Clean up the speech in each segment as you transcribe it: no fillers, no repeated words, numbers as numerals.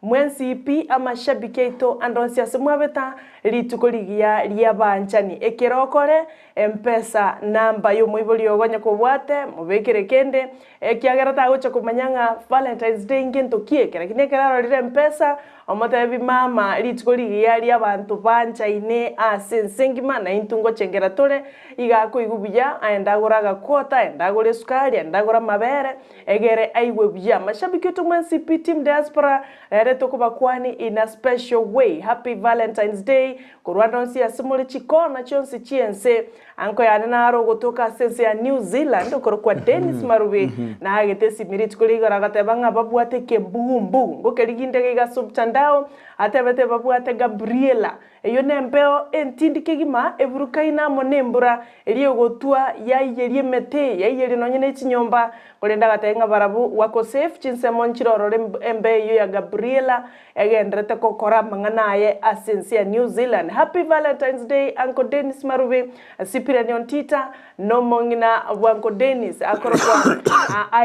Mwensi pi amashabiki aito ande onsi ase mwabeta rituko rigiya ri'abaanchani. Ekero okore Mpesa namba y'omoibori ogo onye kobwate, mobekere kende, ekiagera tagocha komanya ng'a Valentine's Day ngento ki eke, lakini ekero arorire Mpesa, omotebi mama rituko rigiya ri'abanto banchaine ase ense engima na intwe ngochengera tore, iga akoigwa buya, aende agore agakwota, aende agore esukari, aende agore amabere, egere aigwe buya. Mashabiki oito mwensi pi team diaspora, rero tokobakwani in a special way, happy Valentine's Day, Korwa ande onsi ase more chikoona chionsi chi'ense, anko yane naro ogotoka ase ense ya New Zealand, okorokwa Dennis Marubi, naagete esimi rituko ria igoro agateba ng'a babwate ekembugu-mbugu. Ngokerigi ndege iga ase omtandao, atebete babwate Gabriela. Eyio nembeo entindi kegima eburukaine amo nembura, eria egotwa yaiyeria emete, yaiyeria nonye ne chinyomba, korende agateba ng'a barabwo wako safe, chinsemo nchire ororo embeo eyio ya Gabriela, Egenderete gokora amang'ana aye ase ense ya New Zealand. Happy Valentine's Day Uncle Dennis Marubi, Cyprian Ontita, na omong'ina bwa Uncle Dennis akorokwa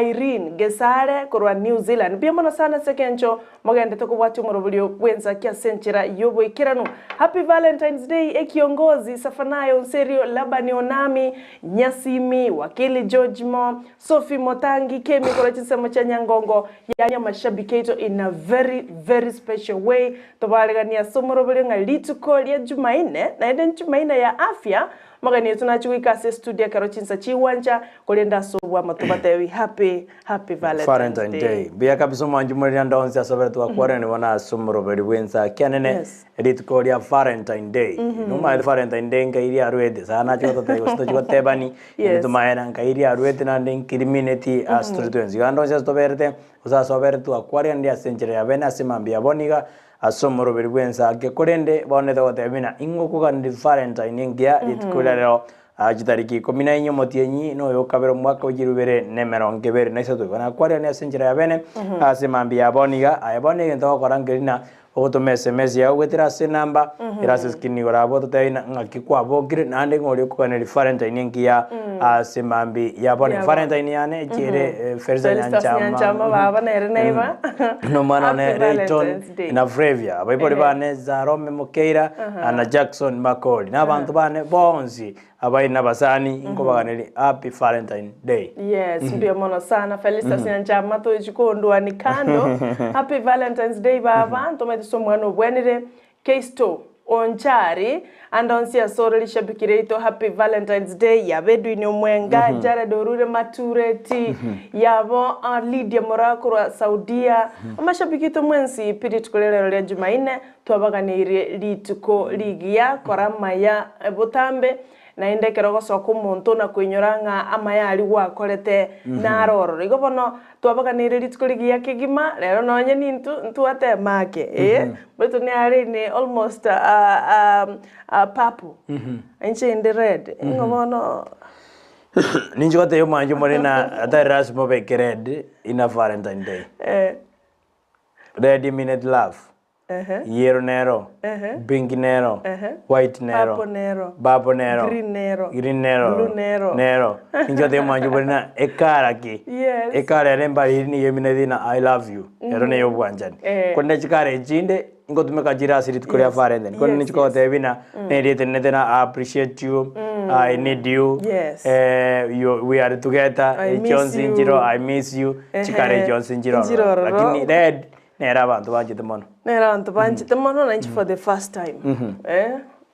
Irene Gesare korwa New Zealand. Mbuya mono sana ase egencho mogendete kobwatia omoroberio bw'ensaki ase enchera y'oboikeranu. Happy Valentine's Day Ekiongozi, Safanayo Onserio, Labani Onami, Nyasimi, Wakili George Mo, Sophie Motangi, Kemi korwa chinsemo chia Nyangongo, Yaani amashabiki aito in a very very special way tobareganie ase omoroberio ng'a rituko ria Jumaine naende njumaine ya afya omogeni oito nachie goika ase estudio ekero chinsa chigwancha korende ase obwamo tobatebi happy happy Valentine's Valentine Day. Day. Mbuya kabisa omwanchi moriri ande onsi ase obere twakwarire bono ase omoroberi bw'ensa kianene Yes. rituko ria Valentine Day. Nomanyete Valentine Day nkai riarwete sana nachi gototebia gose tochi gotebani Yes. Tomaene nkai riaruete naende nkirimineti ase tore twensi. Iga ande onsi ase toberete, gose ase oberete twakwareranire ase enchera ya bene ase mambia ya bono iga, ase omoroberi bw'ensa ake. Korende bono togoteba buna ing'o okoganeria Valentine engiya rituko riria rero chitariki ikomi na inye omotienyi na oyo okabere omwaka o chilifu ibere na emerongo ebere na isato. Igo nakwareranire ase enchera ya bene ase mambia ya bono iga, aye bono egento ogokora nkeri na Ogotoma esemesi yao goetera ase enamba ere ase screen igoro abwo ototebie ng'a ng'aki kwabokire naende ng'a oria okoganeria Valentine engiya ase mambia ya bono. Ya bono. Valentine yane echiere eh, Felisa Felista Nyanchama Nyanchama baba nere neighbor. nomwana one Happy Rayton Valentine's Day. na Flavia abaibori Ehe. bane Zarome Mokeira na Jackson Makori na abanto bane bonsi Abairi na abasani nkobaganerie Happy Valentine Day. Yes, mbuya mono sana Felistus Nyanchama tochi kondwani kando. Happy Valentine's Day baba, ntomanyete ase omwana obwenire. Keisto Onchari, ande onsi ase ore rishabiki riaito Happy Valentine's Day, yaba Edwin Omwenga, Jared Orure Matureti, yabo ah, Lydia Moraa korwa Saudia. Amashabiki aito mwensi pi rituko ria rero ria Jumaine, Twabaganeirie rituko rigiya kora amaya botambe, naende ekero ogosoka omonto na koinyora ng'a amaya aria gwakorete naro ororo. Igo bono twabaganeirie rituko rigiya kegima, rero nonye nintwe ntwatema ake eh, baitu nare ine almost purple, inche inde red, ing'o bono. Ninche gotebia omwanchi omore na atari lasima obeke red ina Valentine day. Red meaneth love. Yellow nero, pink nero, white nero, Purple nero, purple nero, green nero, green nero, blue nero. nero. Inche otebe mwanchi obore na ekara ki? Yes. Ekara ere mbariri nigo emineti na I love you. Ero neye obwanchani. Eh. Korende chikara echinde ngotumeka chire ase rituko ria Yes. Valentine. Korende Yes, nichiko yes. gotebia buna nerieta rinete na I appreciate you, I need you, Yes. eh, you, we are together, I miss chionsi you. nchiro, I miss you, chikara Ehe. echionsi nchiro Nchiro ororo. ororo. Lakini red Nere abanto banchete mono. Nere abanto banchete mono nainche for the first time eh,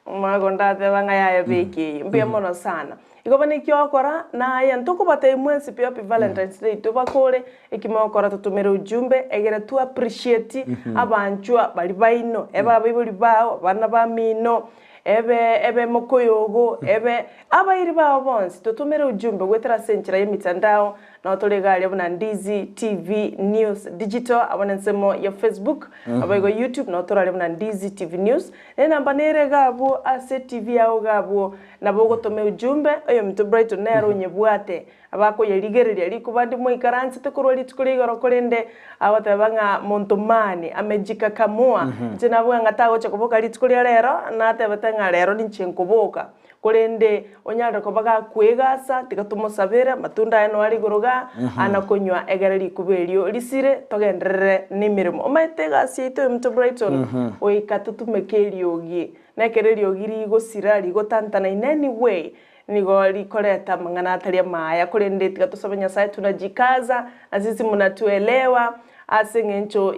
omwaka onde ndateba ng'a yaya beka eye, mbuya mono sana. Igo bono eki ogokora, naye ntokobatebia mwensi pi happy Valentine's Day tobakore, eki mogokora totomere ujumbe egere to appreciate abanchwa baria baino, ebe abaibori bao, abana bamino, ebe ebe mokoyogo, ebe abairi bao bonsi, totomere ujumbe goetera ase enchera ya emitandao, Nao tore iga aria buna Ndizi TV News Digital, abwo nensemo ya Facebook, naboigo YouTube nao tore aria buna Ndizi TV News. Na enamba nere iga abwo ase TV yao iga abwo, nabo ogotoma ujumbe, oyominto Brighton nere onyebwate, abakoyerigereria rikuba ndi moikaransete korwa rituko ria igoro korende agoteba ng'a monto mani amejikakamua. Inche naboa ng'a tagocha koboka rituko ria rero, natebete ng'a rero ninche nkoboka. Korende onyare koba gakwegasa, tiga tomosabere, amatunda aye noare igoro igaa, ana konywa egere rikuba erio risire, togenderere nemeremo. Omanyete egasi yaito oyominto Brighton, goika totumeke eriogi, na ekero eriogi rigosira rigotantana in any way, nigo rikoreta amang'ana atari amaya, korende tiga tosabe Nyasaye tunajikaza, na sisi munatuelewa, Ase engencho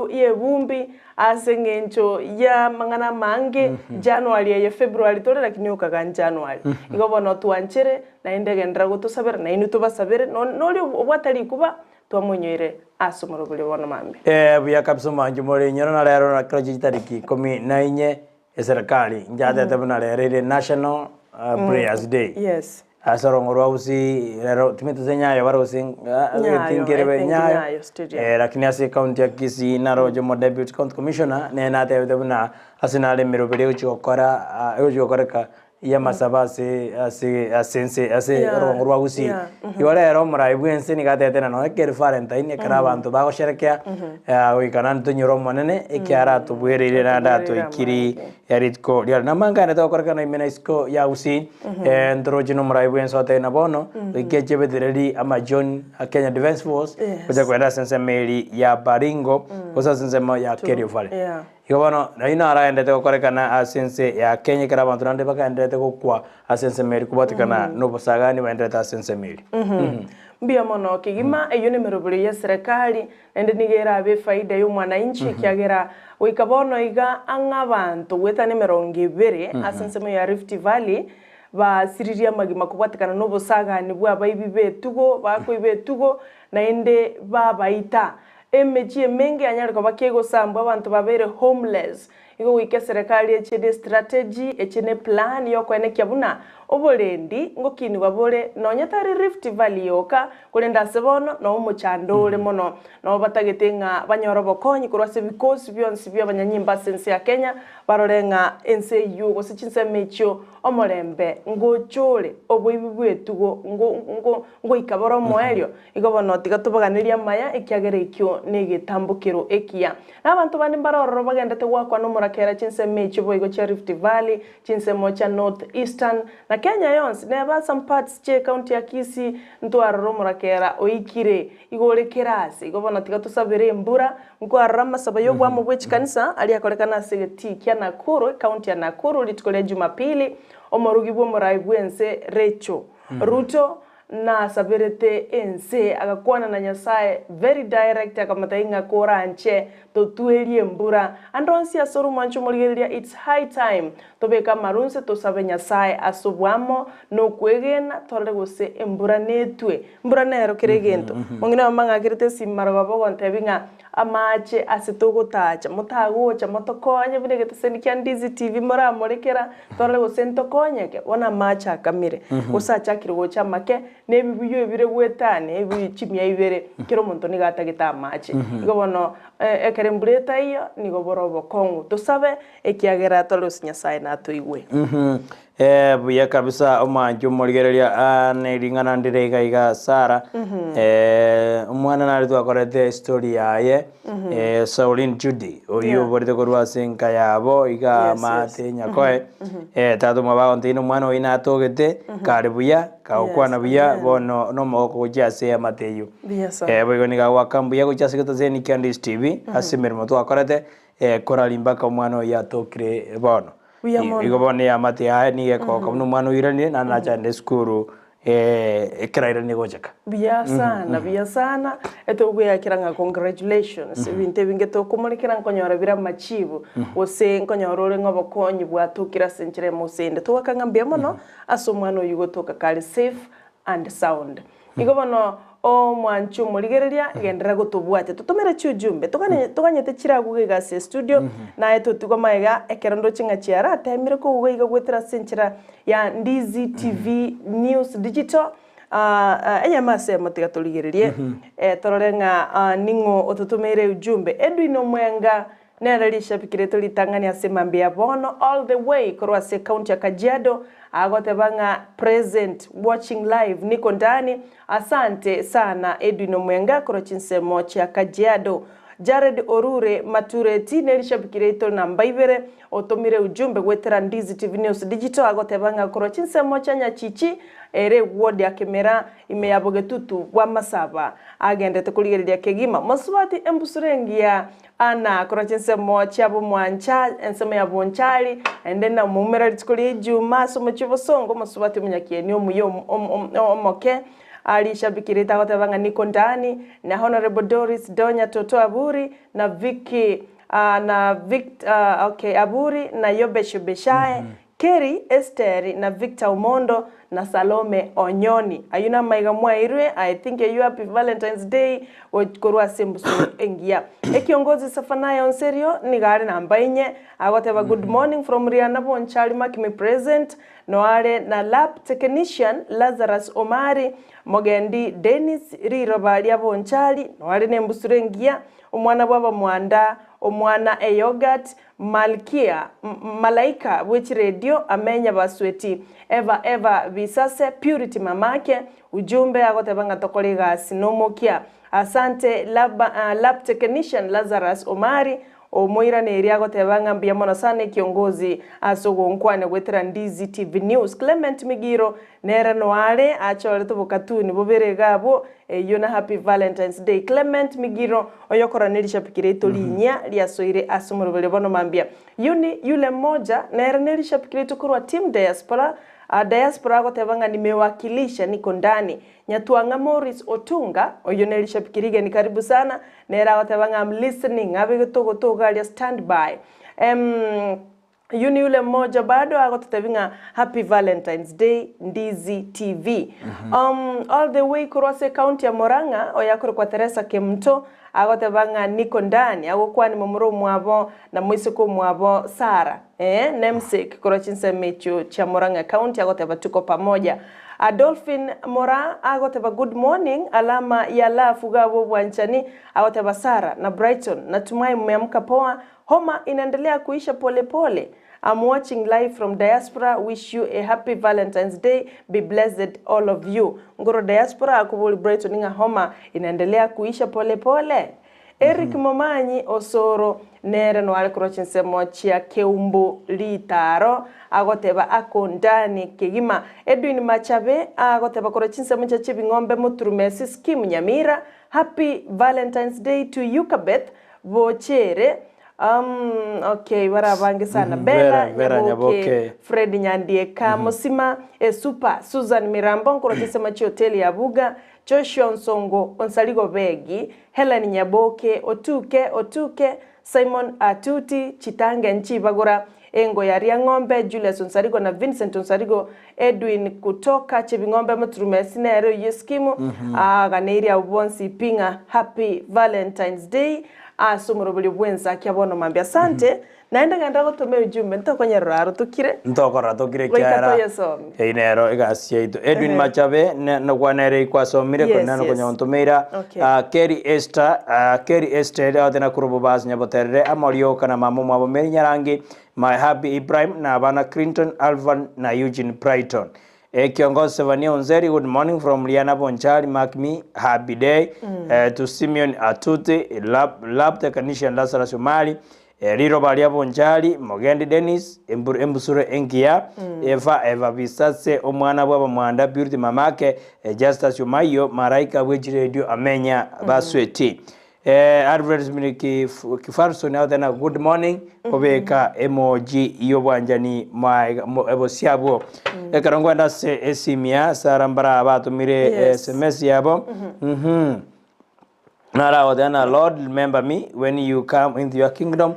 y'ebumbi, ase engencho y'amang'ana amange, January eye, February tore lakini okaga January. Igo bono twanchere, naende genderera gotosabera, nainwe tobasabere, noria obwate rikuba, twamonyoire ase omorobori bono mambia. Ee, buya kabisa omwanchi more inyora na rero na kero chitariki ikomi na inye eserekari nchatete buna rero ere national prayers day. Yes. Ase orongo rwa Gusii rero timanyeti gose Nyayo bare gose Nyayo, tinkere I think Nyayo, Nyayo Stadium. lakini ase ecounty ya Kisii naroche omo deputy county commissioner nere natebete buna ase nare emeroberi egochia gokora egochia gokoreka y'amasabo ase ase ase ense ase Yeah, orongo rwa Gusii. yeah, Igo rero omorai bwa ense nigo atebete ng'a nonye keri valentine ekero abanto bagosherekea goika naende tonyore omonene ekiagera atobuereire naende Atobuereire atoikiri amange. ya rituko riare. Namangane togokorekana ime na isiko ya Gusii, ntoroche nomorai bwense otebe na bono, goika eche ebetereri amajon a Kenya Defence Force, Yes. gocha kogenda ase ensemo eri ya Baringo, gose ase ensemo ya Kerio Valley. Yeah. Igo bono, nario naragenderete gokorekana ase ense ya Kenya ekero abanto naende bakagendererete gokwa ase ensemo eri kobwatekana nobosagani bagendererete ase ensemo eri. Mbuya mono kegima, eyio nemeroberi y'eserekari, Naende nigo erabe efaida y'omwananchi, ekiagera goika bono iga ang'e abanto goetania emerongo ebere ase ensemo ya Rift Valley basiririe amagima kobwatekana nobosagani bw'abaibi b'etugo, bakoiba etugo, naende babaita. Emechie emenge yanyare koba kegosambwa abanto babeire homeless. Igo goika eserekari eche ne strategy, eche ne plan yokoenekia buna oborendi ngokinigwa bore nonya tari Rift Valley yoka, korende ase bono noo omochando ore mono. Nabo batagete ng'a banyore obokonyi korwa ase ebikosi bionsi bi'abanyanyimbo ase ense ya Kenya, barore ng'a ense eyio gose chinsemo echio omorembe ngocha ore, oboibi bw'etugo ngo ngo ngoika bore omoerio. Igo bono tiga tobaganerie amaya, ekiagera ekio negetambokero ekiya. Na abanto bande mbare ororo bagendete goakwa nomorakera chinsemo echio boigo chia Rift Valley, chinsemo chia North Eastern, na Kenya yonsi, neba some parts chie county ya Kisii ntwarora omorakera oikire igo ore kera ase. Igo bono tiga tosabere embura, nkwarora amasabo y'obwamo bwe chikanisa aria akorekana ase egetii kia Nakuru, ecounty ya Nakuru rituko ria Jumapili, omorugi bw'omorai bw'ense Rachel Ruto Nasaberete ense, agakwana na Nyasae very direct akamotebia ng'a koranche totwerie embura. Ande onsi ase ore omwancho omorigereria it's high time tobeke amarunse tosabe Nyasae ase oboamo na okwegena torore gose embura netwe. Embura nero kera egento. Mong'ina oyomo ang'akerete esimi marogoba ogontebia ng'a amache ase togotacha motagocha motokonye buna egeteseni kia Ndizi TV moramorekera Torore gose ntokonyeke, bono amache akamire, gose achakire gocha amake, na ebibuyu ebire goetania ebibuyu chimia ibere, kera omonto nigo atagete amache. Igo bono ekero embura etaiyo, nigo bore obokong'u. Tosabe, ekiagera torore gose Nyasae natoigwe. Eh, buya kabisa omwanchi omorigereria ah, ne ring'ana ndire iga iga Sarah eh, omwana nare twakorete story yaye Eh, Saulin Judy oyio Yeah. oborete korwa ase enka yabo iga Yes, yes. amate nyakoe eh, tata omwabo agontebia na omwana oyio natogete kare buya kagokwana Yes, buya amen. bono nomogoko gochia ase eamate eyio Buya sana. Eh, boigo nigo agoaka mbuya gochia ase egetoseni kia Ndisi TV ase emeremo twakorete eh, korari mpaka omwana oyio atokire bono Buya mono. Igo bono eamate yaye nigo ekogoka buna omwana oiranire naende nachande esukuru ekero airanire gochaka. Buya sana, buya sana, etogweyakera ng'a congratulations, ebinto ebinge tokomorekera nkonyora bire amachibu, gose nkonyora ore ng'a obokonyi bwatokire ase enchera emo gose eyende. Togwaka ng'a mbuya mono ase omwana oyio gotoka kare safe and sound. Igo bono omwanchi omorigereria, genderera gotobwatia, totomere chiujumbe, togane toganyete chiraguga iga ase estudio, naye totigwe magega ekero ndoche ng'a chiaratemire koguga iga goetera ase enchera ya Ndizi TV News Digital, eyemo ase eyemo tiga torigererie, torore ng'a ning'o ototomeire ujumbe. Edwin Omwenga Nere rishabiki rieto ritang'ani ase mambia ya bono all the way korwa ase ecounty ya Kajiado agoteba ng'a present watching live niko ndani asante sana Edwin Omwenga korwa chinsemo chia Kajiado. Jared Orure Matureti nerishabiki riaito namba ibere otomire ujumbe goetera Ndizi TV News Digital agoteba ng'a korwa chinsemo chia Nyachichi ere eward ya Kemera ime ya Bogetutu bwa Masaba agendete korigereria kegima mosubati embusuro engiya Ana korwa chinsemo chia Bomwancha ensemo ya Bonchari naende namoumera rituko ria Ijuma ase omochie o Bosongo omosubati omonyakieni omuya omoke Alishabiki rita agoteba ng'a niko ndani na Honourable Doris Donya Toto Aburi na Vicky na Vict okay Aburi na Yobesh Beshae Kerry Esteri na Victor Omondo na Salome Onyoni. Ayio namaiga mwairwe I think eyio happy Valentine's Day korwa ase embusu engiya. Ekiongozi Zephaniah Onserio nigo are namba inye agoteba good morning from Riana Bonchari mark me present Noare na lab technician Lazarus Omari, Mogendi Dennis, riroba ria Bonchari, noare nembusuro engiya, omwana bw'abamwanda, omwana eyoghurt, Malkia, malaika bwe chiredio, amenya basweti, Eva Eva Bisase, Purity mamake, ujumbe agoteba ng'a tokore egasi nomokia. Asante lab, lab technician Lazarus Omari, Omoiraneria agoteba ng'a mbuya mono sana ekiongozi ase ogonkwania goetera Ndizi TV News. Clement Migiro nere noare achorete obokatuni bobere iga abwo, eyio na Happy Valentine's Day. Clement Migiro oyokorora nerishabiki riaito rinyia riasoire ase omoroberio bono mambia. Yuni yule mmoja nere nerishabiki riaito korwa Team Diaspora, Diaspora agoteba ng'a nimewakilisha niko ndani. Nyatwang'a Maurice Otunga, oyio ne rishabiki rigeni karibu sana, nere agoteba ng'a I'm listening, abegete ogoto iga aria stand by. Em, oyio ni yule mmoja bado agototebi ng'a happy Valentine's Day Ndizi TV. Um, all the way korwa ase ecounty ya Murang'a, oyo akorokwa Teresa Kemunto, agoteba ng'a niko ndani, agokwania momura omwabo na moiseke omwabo Sarah, eh, namesake korwa chinsemo echio chia Murang'a County, agoteba tuko pamoja. Adolphine Moraa agoteba good morning alama ya love iga abwo obwanchani agoteba Sarah na Brighton natumai mmeamka poa homa inaendelea kuisha pole pole I'm watching live from diaspora wish you a happy Valentine's day be blessed all of you Nkorwa diaspora akobori Brighton ng'a homa inaendelea kuisha pole pole Eric Momanyi Osoro nere noare korwa chinsemo chia Keumbu Ritaro agoteba ako ndani kegima. Edwin Machabe agoteba korwa chinsemo chia Chebing'ombe Moturumesi Scheme Nyamira Happy Valentine's Day to you Kabeth Bochere umm okay bare abange sana Bella Vera, Vera Nyaboke Nyaboke. Fred Nyandieka Mosima Esupa Susan Mirambo nkorwa chinsemo chia hoteli ya Buga Joshua Onsongo, Onsarigo Begi, Hellen Nyaboke, Otuke, Otuke, Simon Atuti, Chitange Nchibagora, Engo ya Riang'ombe, Julius Onsarigo na Vincent Onsarigo, Edwin Kutoka, Chebing'ombe Moturumesi nere oyio eskimu, aganeirie abwo bonsi pi ng'a Happy Valentine's Day ase omoroberio bw'ensaki abono mambia. Asante, Naende genda gotoma ejumbe, ntokonyerora aro tokire. Ntokorora tokire Goika ekiagera toyesome. eyio nero egasi yaito. Edwin Machabe ne- nokwana ere ikwasomire Yes, korende naro yes. konya gontomeira. Okay. Ah, Kerry Esther, ah, Kerry Esther agote nakure obobasi nyaboterere amorioka na mama omwabo Mary Nyarangi, my hubby Ibrahim na abana Clinton, Alvan na Eugene Brighton. Ekiongozi Sevania Onzeri, good morning from Liana Bonchari, mark me happy day to Simeon Atuti, lab, lab technician Lazarus Omari, riroba ria Bonchari, Mogendi Dennis, emburu, embusuro engiya, Eva Eva Bisase, omwana bw'abamwanda Purity Mamake, Justus Omayo, Maraika bw'echiredio Amenya Basweti. Alfred Smith Kifarson agoteba good morning kobeka emoji y'obwanchani ebosio abwo. Ekero nkwenda ase esimia Sarah mbara batomire SMS yabo. Nara agoteba na Lord remember me when you come into your kingdom.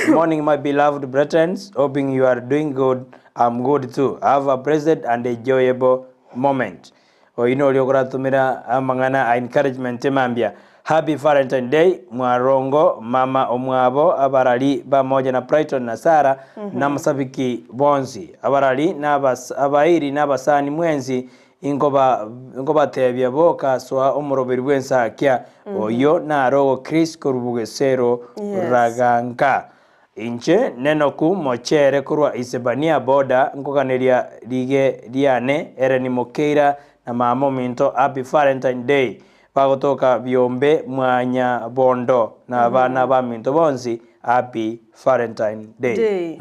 Morning my beloved brethren, hoping you are doing good. I'm good too. Have a blessed and enjoyable moment. Oyio noria okoratomera amang'ana a encouragement mambia. Happy Valentine Day mwarongo mama omwabo abarari bamoja na Brighton na Sarah na amasabiki bonsi abarari na abairi na abasani mwensi inkoba inkobatebia boka soa omoroberi bwensakia oyio naro Chris korubugesero Raganka Inche nenoku mochere korwa Isebania boda nkoganeria rige riane ere nimokeira na mama ominto happy Valentine day. Bagotoka biombe mwanyabondo na abana baminto bonsi Happy Valentine Day. Day.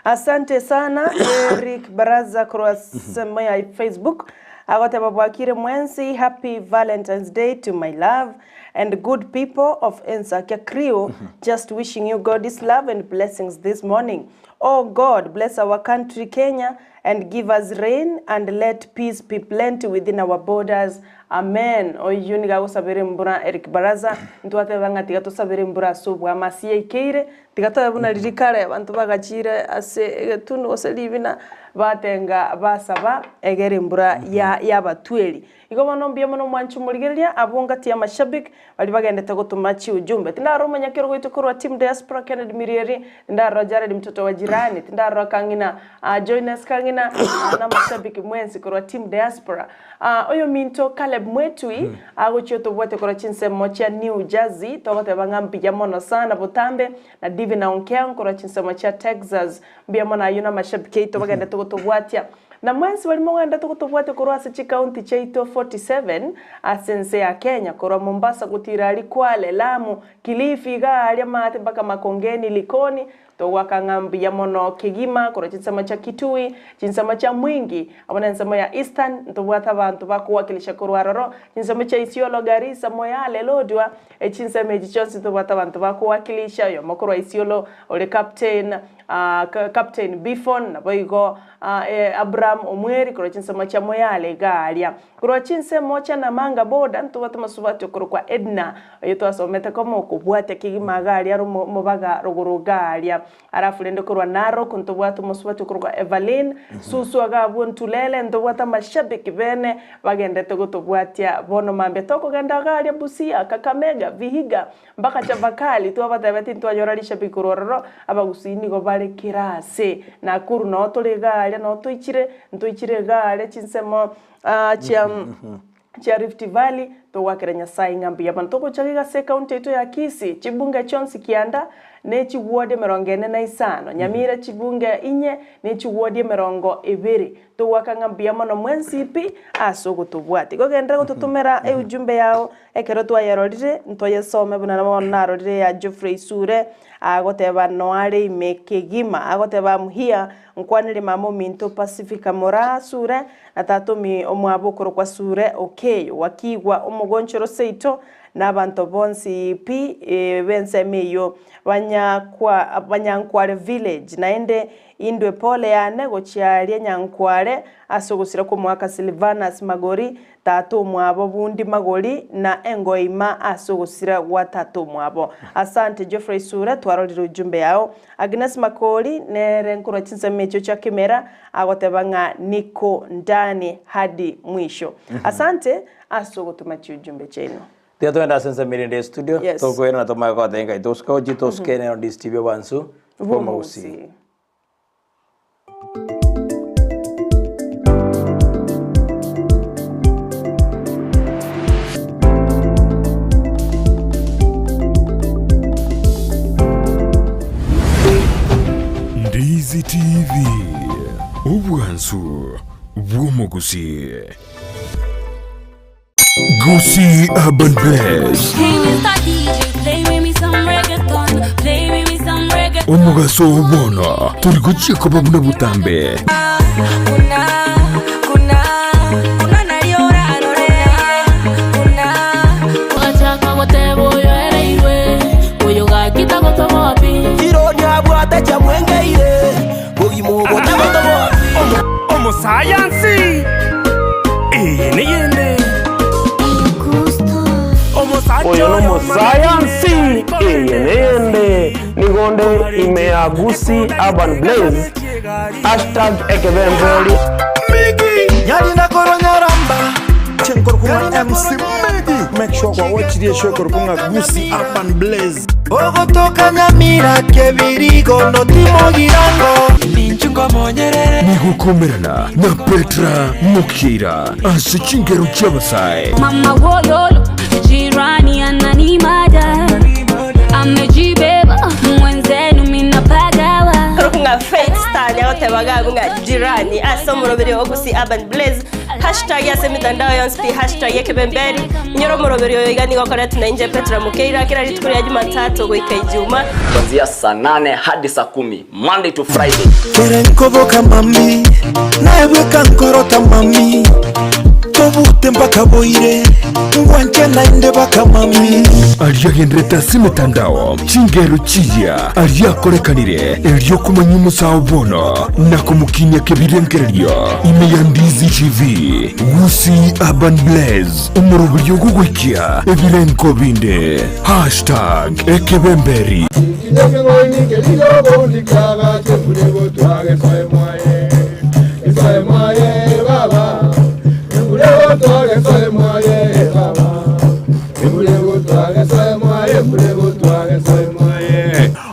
Asante sana Eric Baraza korwa semo ya Facebook agoteba bwakire mwensi happy Valentine's Day to my love and good people of Ensakia crew just wishing you God's love and blessings this morning oh God bless our country Kenya And give us rain and let peace be plenty within our borders. Amen. Oyio nigo agosabera embura Eric Baraza. Ntwateba ng'a tiga tosabere embura ase obwama ase yaikeire. Tiga tobe buna riria kare abanto bagachire ase egetunu gose ribina batenga basaba egere embura ya yabatweri. Igo bono mbuya mono mwanche omorigereria abwo ngati y'amashabik baria bagendete gotoma chiujumbe. Tindarora omonyakero goito korwa team diaspora Kennedy Mirieri, tindarora Jared mtoto wa jirani, tindarora kang'ina Joynes kang'ina na amashabiki mwensi korwa team diaspora. Oyominto Caleb Mwetui agochia otobwate korwa chinsemo chia New Jersey togoteba ng'a mbuya mono sana botambe na Divina Onkeng korwa chinsemo chia Texas mbuya mono ayio na amashabiki aito bagendete gotobwatia. Na mwensi baria mogenderete gotobwatia korwa ase chikaunti chiaito 47 ase ense ya Kenya, korwa Mombasa gotira aria Kwale, Lamu, Kilifi, iga aria maate mpaka Makongeni, Likoni, togoaka ng'a mbuya mono kegima korwa chinsemo chia Kitui, chinsemo chia Mwingi, amo nensemo ya Eastern, ntobwate abanto bakowakilisha korwa aroro, chinsemo chia Isiolo, Garissa, Moyale, Lodwar, echinsemo echi chionsi ntobwate abanto bakowakilisha, oyomo korwa Isiolo ore Captain, Captain Biffon, naboigo Abraham Omweri korwa chinsemo chia Moyale iga aria. Korwa chinsemo chia Namanga boda ntobwate omosubati okorokwa Edna, oyio twasomete koma okobwatia kegima iga aria are omobaga rogoro iga aria. Alafu rende korwa Narok ntobwate omosubati okorokwa Evaline, Susu iga abwo Ntulele ntobwate amashabiki bene bagendete gotobwatia bono mambia tokogenda iga aria Busia, Kakamega, Vihiga, Mpaka Chavakali twabatebetie ntwanyora rishabiki korwa ororo, abagusii nigo bare kera ase. Nakuru noo tore iga aria noo toichire, ntoichire iga aria chinsemo chia chia Rift Valley, togoakera Nyasaye ng'a mbuya mono. Togocha iga ase ecounty yaito ya Kisii, chibunge chionsi kianda, ne chiward emerongo ene na isano, Nyamira chibunge inye, ne chiward emerongo ebere. Togoaka ng'a mbuya mono mwensi pi ase ogotobwatia. Igo genderera gototomera eujumbe yao Ekero twayerorire, ntoyesome buna bono narorire eya Geoffrey Sure, agoteba noare ime kegima, agoteba am here, nkwanere mama ominto Pacifica Moraa Sure, na tata omi omwabo okorokwa Sure Okeyo, Wakigwa omogonchoro seito, na abanto bonsi pi b'ensemo eyio banyakwa Banyankware village, naende Indwe pole yane gochia aria Nyankware ase ogosira kw'omoaka Silvanus Magori, Tata omwabo bundi magori na engoima ase ogosira gwa tata omwabo. Asante Geoffrey Sure twarorire ujumbe yao. Agnes Makori nere nkorwa chinsemo echio chia Kimera agoteba ng'a niko ndani hadi mwisho. Asante ase ogotoma chiujumbe chiaino. Tiga togende ase ensemo erinde ye studio, Yes. tokoirana tomanye goteba nkai tosuka gochia tosuke nero Ndizi TV obwansu bw'omogusii. Bw'omogusii. Ndizi TV, obwansu bw'omogusii. Gusii Urban Blaze. Hey, Mr. DJ, play with me some reggaeton. Play with me some reggaeton. Omogaso oo bono tori gochia koba buna botambe. Ogachaka goteba oyo ereirwe, oyo gaki tagotoboa pi. Omosayansi, eye neyende. Oyo nomosayansi, eye neyende. Nigo onde ime ya Gusii Urban Blaze, hashtag ekebembori. Nyarina korwa Nyaramba Chenkorokwa MC Migi Make sure kwa watch the show korokwa Gusii Urban Blaze. Ogotoka Nyamira Kebirigo notimogirango Nigokomerana na Petra Mokira ase chingero chi'abasae. Mama wololo, jirani ananimada, amejibeba mwenzenu minapagawa. Korokwa ng'a Faith Star nigo agotebaga abwo ng'a jirani ase omoroberi o Gusii Urban Blaze. Hashtag ase emitandao yonsi pi hashtag ekebemberi. Inyora omoroberi oyo iga nigo okoretwa na inche Petra Mukeira kera rituko ria Jumatatu goika Ijuma. Kuanzia saa nane hadi saa kumi Monday to Friday. Kere nkoboka mami, naye bweka nkorota mami, tobute mpaka boire, ngwanche naende baka mami. Aria agenderete ase emetandao, chingero chiya aria akorekanire, erio komanya omosao bono na komokinia kebirengererio ime ya Ndizi TV, Gusii Urban Blaze, omoroberio ogogoikia ebirengo binde. Hashtag Ekebemberi.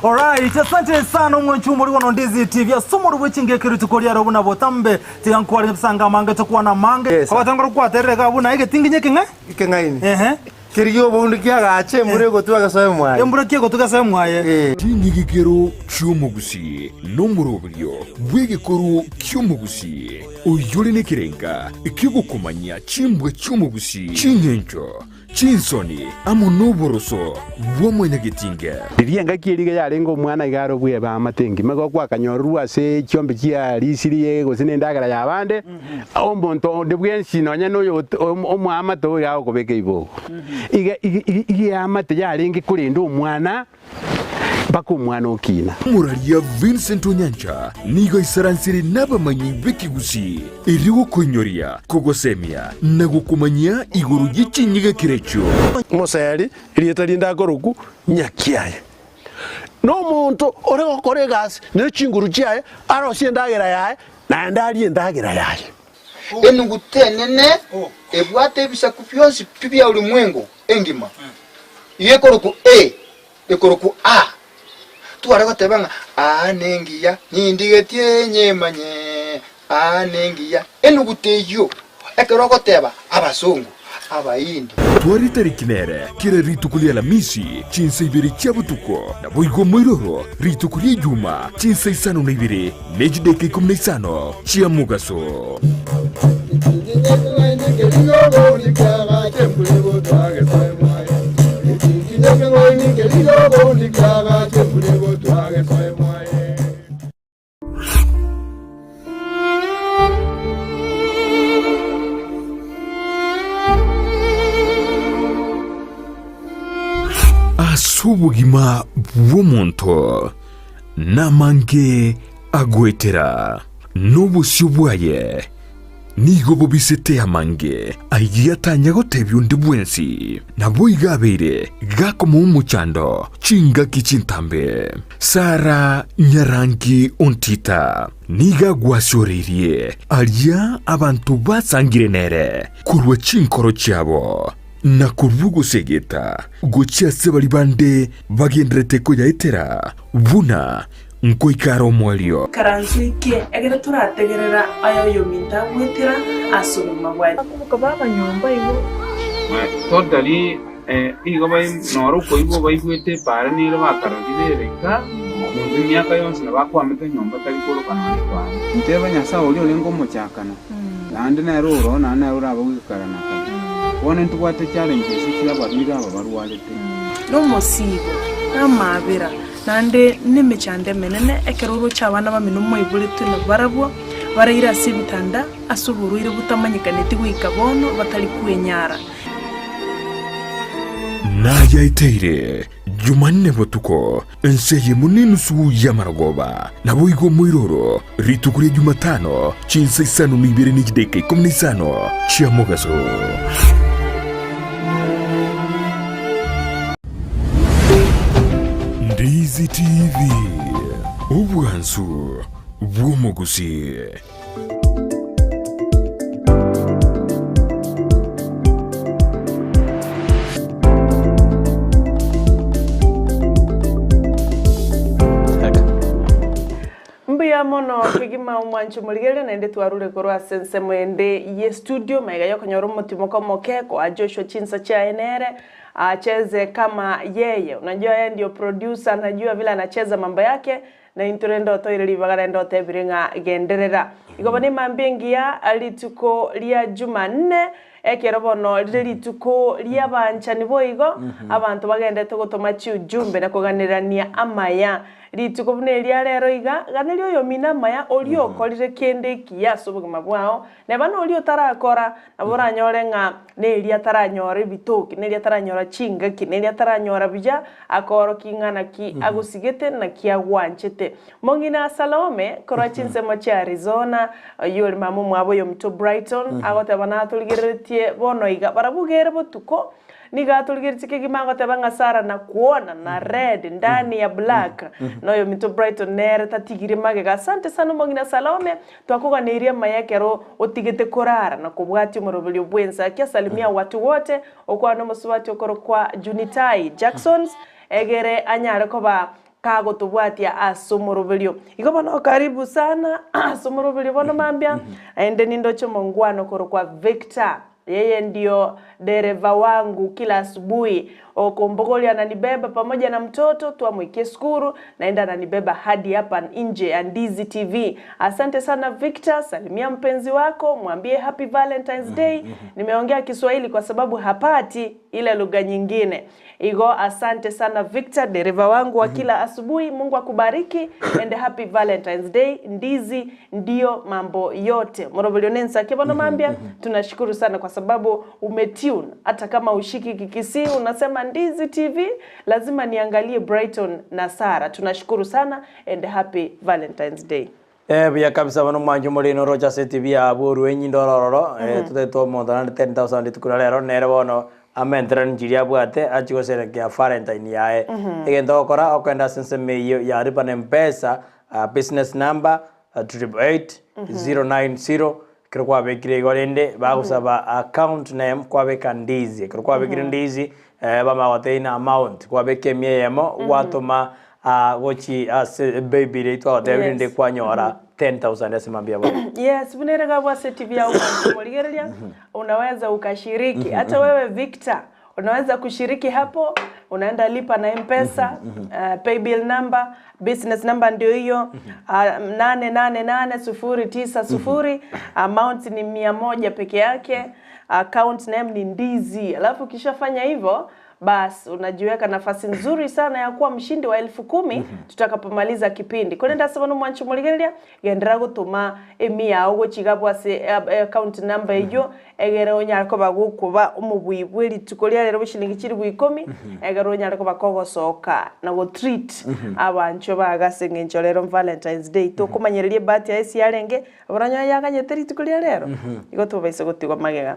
Alright, asante sana omwanchi omori bono Ndizi TV ase omori bwe chingeke rituko riaro buna botambe tiga nkware ebisanga amange tokwana amange Yes. abatangora kwaterere iga buna egetinginye ekeng'e Ekeng'aini. Ehe. Kerigia oboundu kiagache embura egotwa egesoe mwaye. Embura ki egotwa egesoe mwaye. Ching'igikero chi'omogusii nomoroberio bw'egekoro ki'omogusii, oyore nekerenga ki'ogokomanyia chimbwa chi'omogusii, ching'encho, chinsoni, amo noboroso bwa mwanyagetinge. Riria engaki eria iga yarenge omwana iga are obweba amate engima, igo gwakanyororwa ase chiombe chiarisirie gose nendagera y'abande, omonto onde bwensi nonya noyo omoamate oyo iga agokobeka eibogo. Iga iga iga eamate yarenge korenda omwana mpaka omwana okina. Omoraria Vincent Onyancha nigo aisaransire nabamanyi b'ekegusii erio gokoinyoria, kogosemia na gokomanyia igoro ye chinyigekero echio. Omoseri, erieta rinde akorokwa Nyakiaye, nomonto ore gokora egasi ne chinguru chiaye, arosie endagera yaye, naende arie endagera yaye. Enuguta enene ebwate ebisaku bionsi pi bia ulimwengu engima, iga ekorokwa A, ekorokwa A. Tware goteba ng'a aa nengiya, nindigetie nyemanye, aa nengiya. Enuguta eyio, ekero ogoteba abasongo, Abaindi. Tware etariki nere kera rituko ri'Alamisi, chinsa ibere chia botuko, naboigo moiroro rituko ri'Ejuma, chinsa isano na ibere ne chidaeka ikomi na isano chia mogaso. Ase obogima bw'omonto namange agoetera, na obosio bwaye nigo bobisete amange ayio atanya gotebia onde bwensi. Naboigo abeire gakomoa omochando chingaki chintambe. Sara nyarangi ontita nigo agwasioreirie aria abanto basangire nere korwa chinkoro chiabo, na korwa ogosegeta gochia ase baria bande bagendererete koyaetera buna nkoika are omoerio. Ikaranso eke ekero torategerera aya oyominto agwetera ase obogima bwaye. Bakoboka baba nyomba igo. Totally igo noro okoigwa baigwete epaara nere bakarorire ere iga, omonto emiaka yonsi nabo akwamete nyomba tari koroka nonya epaara. Nteba Nyasae oria orenge omochakano, naende nere oro, naende nere orabe goikara na kare. Bono ntobwate challenges chi'abarwaire aba barwarete. Nomosiibo, namaabera, naende nemechando emenene, ekero oroche abana bamino moiboretwe nabarabwo, baraire ase ebitanda ase oborwaire botamanyekaneti goika bono, batari kwenyara. Nayaeteire Jumanne botuko, ense eyemo nenusu y'amarogoba, naboigo moiroro rituko ria Jumatano, chinsa isano na ibere ne chidaeka ikomi na isano chia mogaso. Ndizi TV, obwansu bw'omogusii. Mbuya mono kegima omwancho morigereria naende twarure korwa ase ensemo ende ye studio magega yokonyora omotimoko omoke koa Joshua chinsa chiaye nere acheze kama yeye. Unajua yeye ndio producer anajua vile anacheza mambo yake. Na intwe rende otoire ribaga rende otebire ng'a genderera. Igo bono emambia engiya rituko ria Jumanne, ekero bono rire rituko ri'abanchani boigo, abanto bagenderete gotoma chiujumbe na koganerania amaya. Rituko buna eria rero iga, ganeria oyomino amaya oria okorire kende ekiya ase obogima bwao, Neba noria otarakora, nabo oranyore ng'a neria ataranyora ebitoki, neria ataranyora chingaki, neria ataranyora buya, akoorokia ng'a naki agosigete, naki agwanchete. Mong'ina Salome, korwa chinsemo chia Arizona, oyio ore mama omwabo oyominto Brighton, agoteba natorigereretie bono iga, barabwo iga ere botuko, Nigo atorigeretie kegima agoteba ng'a Sarah nakuona na red ndani ya black na oyominto Brighton nere tatigire magega. Asante sana omong'ina Salome, twakoganeirie amaya ekero otigete korara na kobwatia omoroberio bw'ensakia. Salimia watu wote, okwana omosubati okorokwa Junitai Jacksons egere anyare koba kagotobwatia ase omoroberio. Igo bono karibu sana ase omoroberio bono mambia, naende nindoche omongwana okorokwa Victor. Yeye ndio dereva wangu kila asubuhi, okombogoria ananibeba pamoja na mtoto twamoikia esukuru, naende ananibeba hadi hapa nje ya Ndizi TV. Asante sana Victor, salimia mpenzi wako, mwambie happy Valentine's Day. Nimeongea Kiswahili kwa sababu hapati ile lugha nyingine. Igo asante sana Victor, dereva wangu wa kila asubuhi. Mungu akubariki and happy Valentine's Day. Ndizi ndio mambo yote. Moroberio nensake bono mambia, tunashukuru sana kwa sababu umetune. Hata kama ushiki Kikisii unasema Ndizi TV, lazima niangalie Brighton na Sarah. Tunashukuru sana and happy Valentine's Day. Eh, buya kabisa bono mwanche omoreno oroche ase etibi yabo orue enyinde ore ororo, eh, totagete omonto naende 10,000 rituko riria rero nere bono amenteranie chiria abwate achie goserekea valentine yaye. Egento ogokora okogenda ase ensemo eyio ya lipa na mpesa, business number, 888, 090, ekero kwabekire igo rende bagosaba account name kwabeka ndizi, ekero kwabekire ndizi, bamanya gotebia ng'a amount, kwabeka emia eyemo gwatoma gochia ase baby riria twagotebia rende kwanyora 10,000 ase mambia bono. Yes, buna ere gabwo ase TV yao morigereria, unaweza ukashiriki. Hata wewe Victor, unaweza kushiriki hapo, unaenda lipa na M-Pesa, paybill number, business number ndio hiyo, 888090, amount ni 100 peke yake, account name ni Ndizi. Alafu ukishafanya hivyo, bas unajiweka nafasi nzuri sana ya kuwa mshindi wa 10,000 tutakapomaliza kipindi. Korende ase bono mwanche omorigereria, genderera gotoma emia yao gochia iga abwo ase account number eyio, egere onyare koba gokoba omobui bwe rituko ria rero bwe chilingi chilifu ikomi, egere onyare koba kogosoka na gotreat abanchwa bago ase eng'encho rero Valentine's Day. Tokomanyereria ebahati yaye ase yarenge, oboranyore yaganyete rituko ria rero, igo tobaisa gotigwa magega.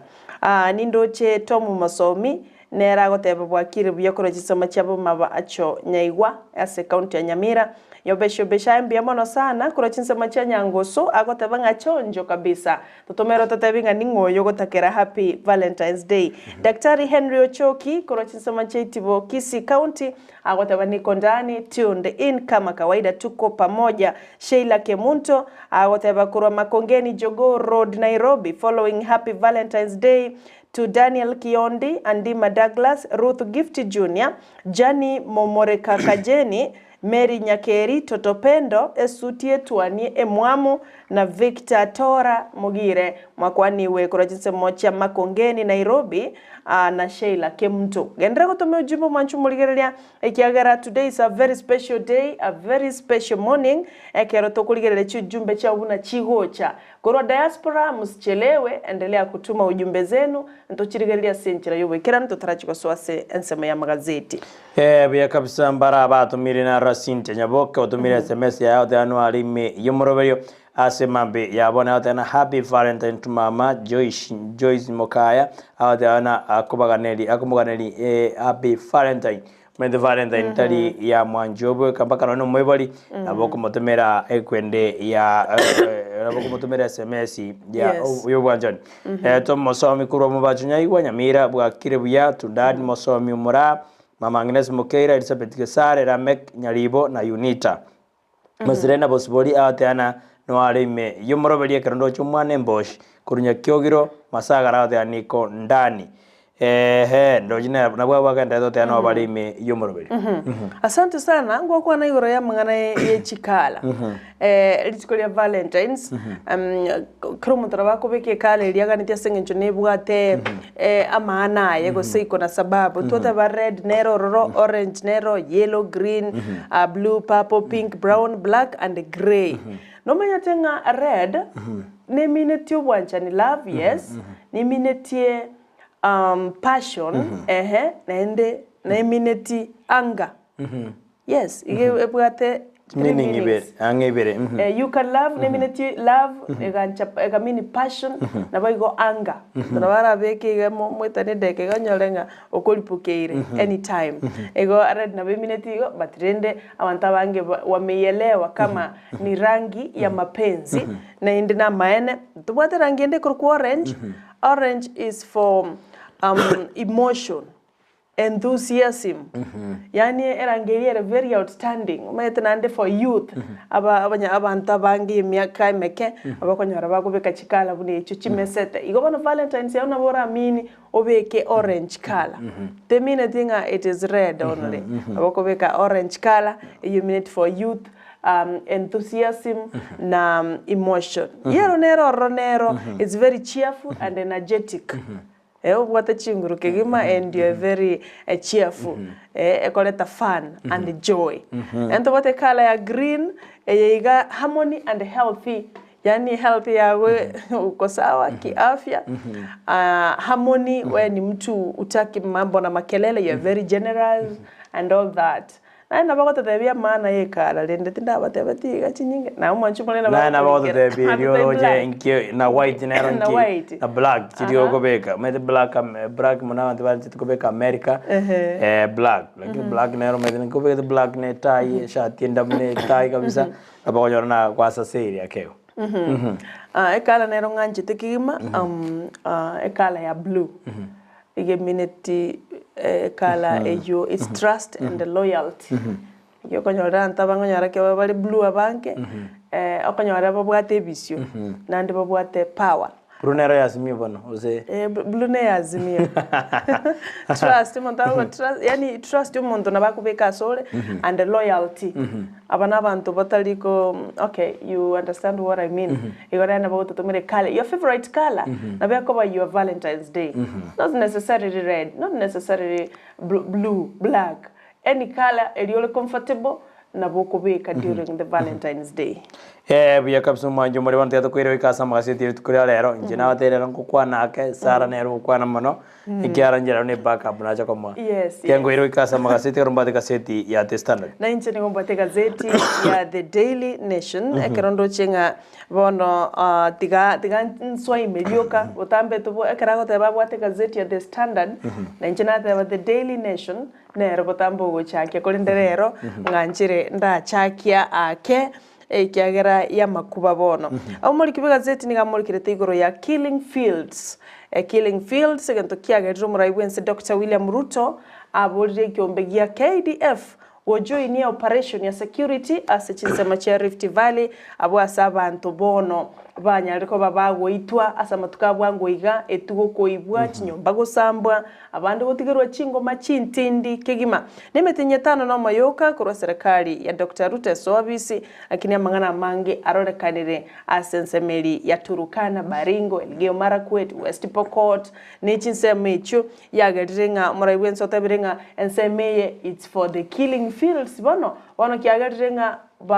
Nindoche Tom Mosomi, Nere agoteba bwakire buya korwa chisemo chia Bomabacho Nyaigwa ase ekaunti ya Nyamira. Yobeshi Obeshai mbuya mono sana korwa chinsemo chia Nyangusu agoteba ng'a chonjo kabisa. Totomere ototebi ng'a ning'o oyo ogotakera happy Valentine's Day. Daktari Henry Ochoki korwa chinsemo chia Itibo Kisii County agoteba niko ndani tuned in kama kawaida tuko pamoja. Sheila Kemunto agoteba korwa Makongeni Jogoo Road Nairobi following happy Valentine's Day To Daniel Kiondi, Andima Douglas, Ruth Gift Junior, Janny Momoreka Kajeni, Mary Nyakeri, Toto Pendo, Esuti Etuanie Emwamu, na Victor Tora Mogire. Mwakwaniwe korwa chinsemo chia Makongeni, Nairobi, na Sheila Kemunto. Genderera gotoma ojumbe omwanche omorigereria, ekiagera today is a very special day, a very special morning, ekero tokorigereria chiujumbe chiao buna chigocha. Korwa diaspora musichelewe, endelea kutuma ujumbe zenu, ntochirigererie ase enchera y'oboikeranu totarachi gosoa ase ensemo y'amagazeti. Ee, buya kabisa mbara abatomire na Rasintia Nyaboke otomire sms yaye agoteba nware ime y'omoroberio ase mambi ya bono agoteba na happy valentine to mama Joyce Joyce Mokaya agoteba na akobaganeri akomoganeri eh, happy valentine Omanyete Valentine tari ya mwanchi oo bweka mpaka nonye na omoibori nabo okomotomera ekwende ya nabo okomotomera sms ya Yes. y'obwanchani. Tomosomi korwa omobacho Nyaigwa Nyamira bwakire buya to dad mosomi Omoraa, mama Agnes Mokeira, Elizabeth Gesare, Lameck Nyaribo na Unita. Masire na Bosibori agoteana noare ime y'omoroberi ekero ndoche omwana emboshi korwa Nyakiogiro Masagara agoteana niko ndani. Ehe, ndochi na- nabwo abwo bagenderete goteba nabo bare ime y'omoroberi. Asante sana ngokwana igoro y'amang'ana ye chikala. Eh, rituko ria Valentines, kera omonto nabo akobeka ekala eria aganeti ase eng'encho nebwate eh, amaana aye gose iko na sababu. Twateba red nero ororo, orange nero, yellow, green, blue, purple, pink, brown, black and grey. Nomanyete ng'a red neminetie obwanchani, love, yes, neminetie passion, ehe, naende neminetie anger. Yes, iga ebwate three Meaning ibere, meanings. ang'e ibere. mhm. Eh, you can love neminetie love egancha egamini passion nabo igo anger. Nabo arabeke iga mo- moetane edeka iga onyore ng'a okoripokeire anytime. Igo red nabo eminetie igo but rende abanto abange ba- wameielewa kama ni rangi ya mapenzi naende namaene. Tobwate rangi ende ekorokwa orange, orange is for emotion. Enthusiasm, yaani erangi eria ere very outstanding, omanyete naende for youth, aba abanya abanto abange emiaka emeke, abakonyora bakobeka chikala buna echio chimesete. Igo bono Valentines yao nabo oramini obeke orange colour, temineti ng'a it is red only, nabo okobeka orange colour, eyio emineti for youth, enthusiasm na emotion. Yellow nero ororo nero, it's very cheerful and energetic. Eh, obwate chinguru kegima and you're very cheerful. Eh, ekoreta fun and joy. And tobwate ecolour ya green, eye iga harmony and healthy, yaani health yago uko sawa kiafya, harmony we ni mtu hutaki mambo na makelele, you're very generous and all that. Naye nabo agototebia amang'ana y'ekara, rende tindabatebeti iga chinyinge, naye omwanchi omonene nabo Naye nabo agotorikera. agototebia erio Atotebia oroche black. nki na white nero Na nki white. na black chiria Aha. okobeka omanyete black ame black mono abanto banchete kobeka America Ehe. eh black lakini black nero omanyete nki obegete black na etai eshati endabu na etai kabisa nabo okonyora na gwasaseire akego. Ah, ekala nero ng'anchete kegima, ekala ya blue. Iga emineti ekala eyio is trust and loyalty. Ekio okonyora abanto abange onyore ekero bare blue abange, okonyora babwate ebisio, naende babwate power. Blue nero ya Azimio bono gose? Eh, blue ne ya Azimio. Trust, omonto agogo trust, yaani trust omonto nabo akobeka asore and loyalty. Aba na abanto batari ko okay you understand what I mean. Igo rende nabo ogototomera ecolour, your favourite colour nabo ekoba your Valentine's day. Not necessarily red, not necessarily blue, black, any colour eria ore comfortable nabo okobeka during the Valentine's day. Ee, buya kabisa omwancho omore bono tiga tokoira goika ase amagaseti rituko ria rero, inche nabatebirie rero ngokwana ake, Sarah nere ogokwana mono, ekiagera inche rero ne backup nacha komoa. Yes, Tiga yes. nkoire goika ase amagaseti ekero mbwate egaseti ya The Standard. Na inche nigo mbwate egazeti ya The Daily Nation, ekero ndoche ng'a bono ah, tiga tiga nswaime rioka, botambe tobo ekero agoteba abwate egazeti ya The Standard, na inche nateba The Daily Nation, nero botambe ogochakia, korende rero ng'anchire ndachakia ake ekiagera y'amakuba bono. Omoriki bw'egazeti nigo amorikerete igoro ya Killing Fields. Killing Fields, egento kiagerire omorai bw'ense Doctor William Ruto aborire ekiombe gia KDF gojoinia operation ya security ase chinsemo chia Rift Valley abwo ase abanto bono banyarire koba bagoitwa ase amatuko a bwango iga, etugo koibwa, chinyomba gosambwa, abande gotigerwa chingoma chintindi kegima. Nemetienyi etano nomo yoka korwa serikali ya Doctor Ruto esoa obisi, lakini amang'ana amange arorekanire ase ensemo eri ya Turukana, Baringo, Elgeyo Marakwet, West Pokot, ne chinsemo echio yagerire ng'a omorai bwense otebire ng'a ensemo eye it's for the killing fields bono, bono kiagerire ng'a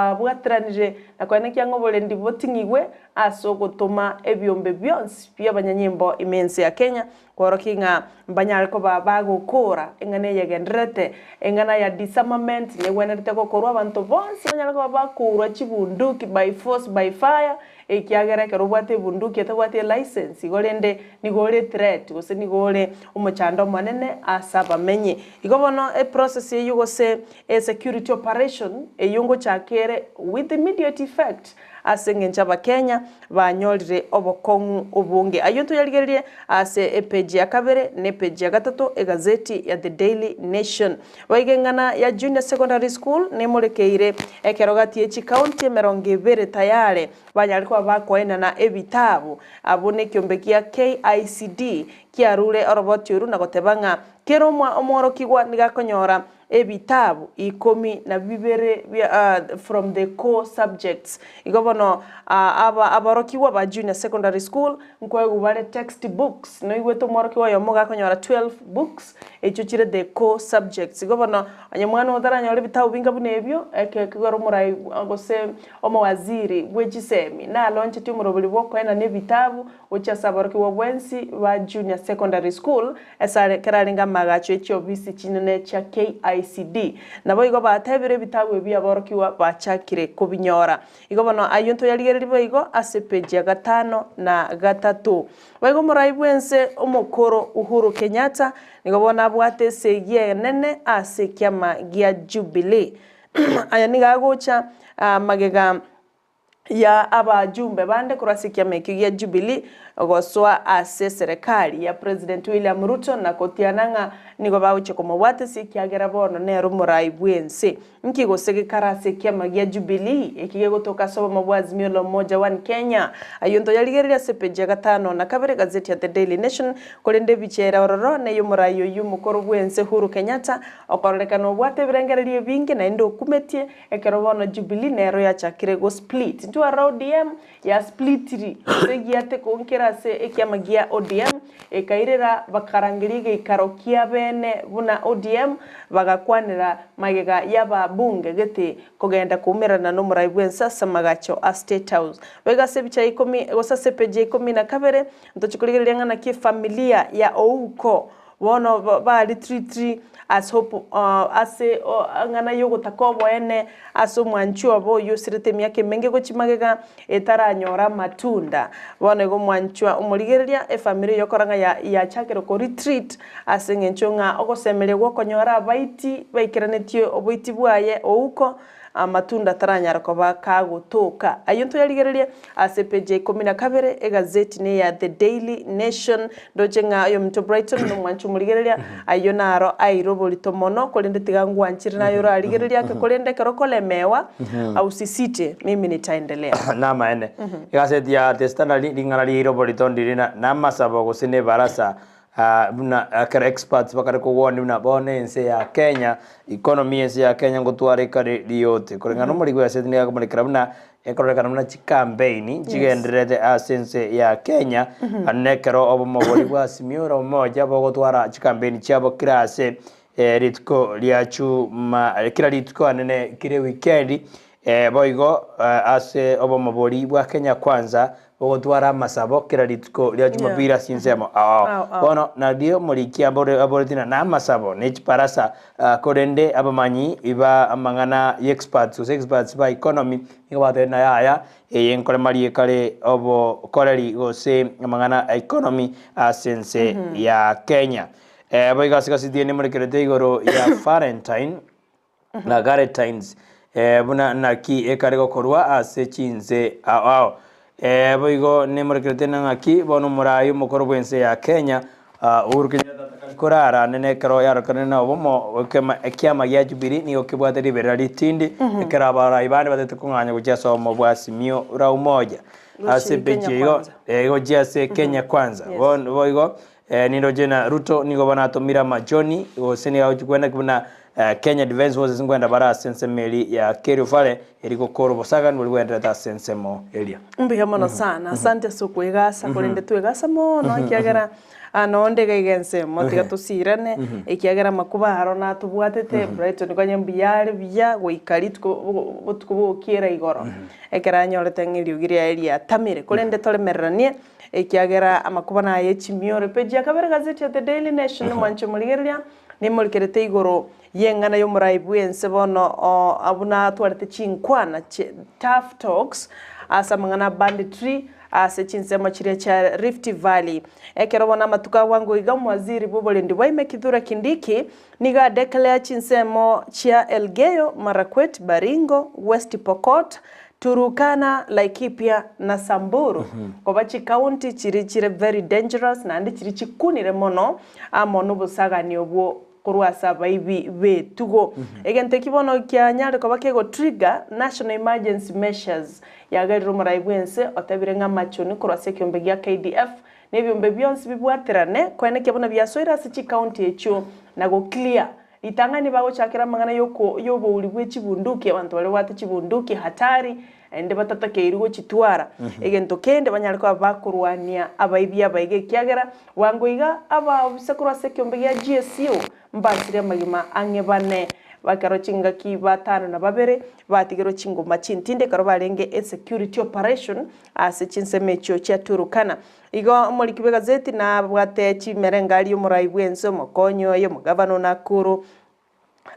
babwatiranire na koenekia ng'a oborendi boting'igwe ase ogotoma ebiombe bionsi bi'abanyanyimbo ime ense ya Kenya Kworokia ng'a mbanyare koba bagokoora eng'ana eyegendererete, eng'ana ya disarmament negwenerete gokorwa abanto bonsi banyare koba bakourwa chibunduki by force by fire, ekiagera ekero obwate ebunduki otabwati elicense igo rende nigo ore threat gose nigo ore omochando omonene ase abamenyi. Igo bono eprocess eyio gose esecurity operation eyio ngochaka ere with immediate effect. ase engencho Abakenya banyorire obokong'u obonge. Ayio ntoyarigererie ase epeji ya kabere na epeji ya gatato egazeti ya The Daily Nation. Boigo eng'ana ya Junior Secondary School nemorekeire ekero gati ye chikaunti 20 tayare banyare koba bakoenana ebitabu. Abwo nekiombe gia KICD kiarure oroboti oru na goteba ng'a kera omworokigwa nigo akonyora ebitabu 12 bia from the core subjects. Igo bono aba aborokigwa ba junior secondary school nkoegwa bare text books, noigwete omworokigwa oyomo iga akonyora 12 books echio chire the core subjects. Igo bono onye mwana otaranyora ebitabu binga buna ebio, eke ekero omorai gose omowaziri bwe chisemi nalonchetie omorobori bwa okoenana ebitabu gochia ase aborokigwa bwensi ba junior secondary school Ase ekero arenge amaagacho e chiofisi chinene chia KICD. Naboigo batebire ebitabu ebi aborokigwa bachakire kobinyora. Igo bono ayio ntoyarigererie boigo ase epeji ya 53. Boigo omorai bw'ense omokoro Uhuru Kenyatta nigo bono abwate esegi enene ase ekiama gia Jubilee. Aya nigo agocha magega ya abajumbe bande korwa ase ekiama ekio gia Jubilee gosoa ase eserekari ya President William Ruto na gotiana ng'a nigo bagochia komobwatesia ekiagera bono nere omorai bw'ense. Nki gose gekare ase ekiama gia Jubilee eki gegotoka ase obomo bwa Azimio la Umoja One Kenya? Ayio ntoyarigererie ase epeji ya 52 egazeti ya The Daily Nation, korende ebicha ere ororo ney'omorai oyio omokoro bw'ense Uhuru Kenyatta okororekana obwate ebirengererio ebinge naende okumetie Ekero bono Jubilee nero yachakire go split, intwe aroro ODM ya splitiri gose egiate konkera ase ekiama gia ODM, ekairera bakarangeria egeikaro kia bene buna ODM, bagakwanera magega y'ababunge gete kogenda koumerana nomorai bwense ase amagacho a State House. Boigo ase ebicha ya ikomi gose ase epeji ya 12 ntochi korigereria ng'a naki efamilia ya Ouko Bono baritritiri ase ase eng'ana y'ogotaka oboene ase omwanchwa obo oyio osirete emiaka emenge gochia magega etaranyora amatunda. Bono igo omwanchwa omorigereria efamiri eyio okora ng'a yachakire ko retreat ase eng'encho ng'a ogosemeria gw'okonyora abaiti baikeranetie oboiti bwaye ouko Amatunda taranyare koba kagotoka. Ayio ntoyarigererie ase epeji ya 12, egazeti neya The Daily Nation. Ndoche ng'a oyominto Brighton nomwanchi omorigereria, ayio naro aire oborito mono, korende tiga ngwanchire naye orarigererie ake, korende ekero okolemewa, ausisite, mimi nitaendelea. Namaene. Egazeti ya The Standard ring'ana riaire oborito ndiri na namasabo gose nebarasa Buna ekero experts bakare kogwania buna bono ense ya Kenya, economy y'ense ya Kenya ngotwara ekare riote. Koreng'ana nomoriki bw'egaseti nigo akomorekera buna ekororekana buna chicampaign chigendererete ase ense ya Kenya, naende ekero obomo boria bwa Azimio la Umoja bogotwara chicampaign chiabo kera ase rituko ria chuma kera rituko anene kera ewikendi, Boigo ase obomo boria bwa Kenya Kwanza bogotwara amasabo kera rituko ria Jumapili ase chinsemo ao. Bono nario omoriki aboreti na namasabo ne chibarasa, korende abamanyi ba amang'ana y'experts gose experts ba economy nigo batebire ng'a yaya eye nkoremaria ekare obokoreri gose amang'ana a economy ase ense ya Kenya. Boigo ase egaseti eye nemorekerete igoro ya Valentine. na Garetines, buna naki ekare gokorwa ase chinse ao ao. Boigo nemorekerete na ng'aki bono omorai omokoro bw'ense ya Kenya Uhuru Kenyatta atakari korara nene ekero yarokanire na obomo ekiama gia Jubilee nigo kebwate riberera ritindi ekero abarai bande batete kong'anya gochia ase obomo bwa Azimio la Umoja ase Gochia Kenya epeji igo Kwanza. gochia ase Kenya Kwanza. Bono boigo Nindoche na Ruto nigo banatomire amachoni, gose nigo agochia kwenda buna Kenya Defence Forces nkwenda bare ase ensemo eria ya Kerio Valley eri gokora obosagani boria bwenderete ase ensemo eria. Mbuya mono sana, asante ase okoegasa korende twegasa mono ekiagera nonde iga iga ensemo tiga tosirane ekiagera amakuba aro natobwatete Brighton konya mbuya are buya goika rituko botuko bogokiera igoro ekero anyorete ng'a eriogi riaye riatamire korende toremereranie Ekiagera amakuba naye chimioro. Epeji ya kabere gazeti ya The Daily Nation mwanche morigereria nimorikerete igoro y'eng'ana y'omorai bw'ense bono buna atwarete chinkwana chi tough talks ase amang'ana a banditry ase chinsemo chiria chia Rift Valley. Ekero bono amatuko agwango iga omowaziri bw'oborendi bwa ime Kithure Kindiki nigo a declare chinsemo chia Elgeyo Marakwet, Baringo, West Pokot, Turukana, Laikipia na Samburu koba chikaunti chiri chire very dangerous naende chiri chikunire mono amo nobosagani obwo korwa ase abaibi b'etugo. Egento eki bono kianyare koba kego trigger national emergency measures yagerire omorai bw'ense otebire ng'a amachoni korwa ase ekiombe gia KDF na ebiombe bionsi bibwaterane koenekia buna biasoire ase chikaunti echio na go clear Ritang'ani bagochakera amang'ana y'oko y'obouri bwe chibunduki, abanto baria babwate chibunduki hatari, naende batatakeiri gochitwara. Egento kende banyare koba bakorwania abaibi abaiga ekiagera bwango iga abaofisa korwa ase ekeombe gia GSU mbasire amagima ang'e bane bakero chingaki batano na babere batigerwe chingoma chintindi ekero barenge esecurity operation ase chinsemo echio chia Turukana. Igo omoriki bw'egazeti nabwate chimerengari y'omorai bw'ense, omokonyi oye, omogavana o Nakuru,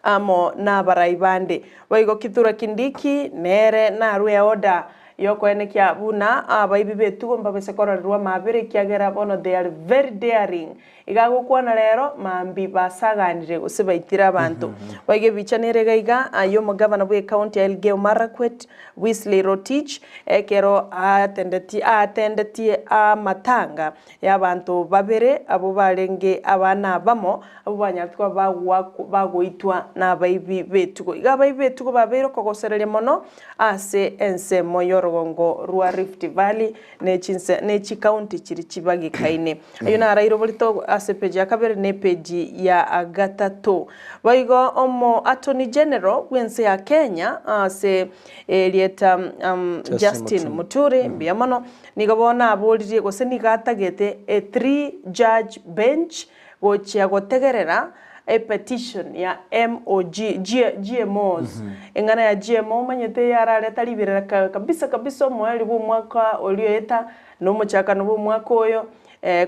amo nabarai bande. Boigo Kithure Kindiki nere narue eorder y'okoenekia buna abaibi b'etugo mbabese kororerwa amabera ekiagera bono they are very daring. Iga agokwana rero mambi basaganire gose baitire abanto. Boigo ebicha nere iga iga y'omogavana bw'ecounty ya Elgeyo Marakwet, Wesley Rotich, ekero aatendetie aatendetie amatanga y'abanto babere abwo barenge abana abamo, abwo banyarete koba bagoakwa bagoitwa nabaibi b'etugo. Iga abaibi b'etugo babeire okogosereria mono ase ensemo y'orogongo rwa Rift Valley ne chinse ne chikaunti chiria chibagekaine. Ayio naraire oborito ase epeji ya kabere na epeji ya gatato. Boigo omo Attorney General bw'ense ya Kenya ase erieta um, Justin Justin Muturi mbuya mono, nigo bono aboririe gose nigo atagete a three judge bench gochia gotegerera epetition ya MOG, G, GMOs. Eng'ana ya GMO omanyete yarareta riberera ka- kabisa kabisa omoerio bw'omwaka oria oeta na omochakano bw'omwaka oyo,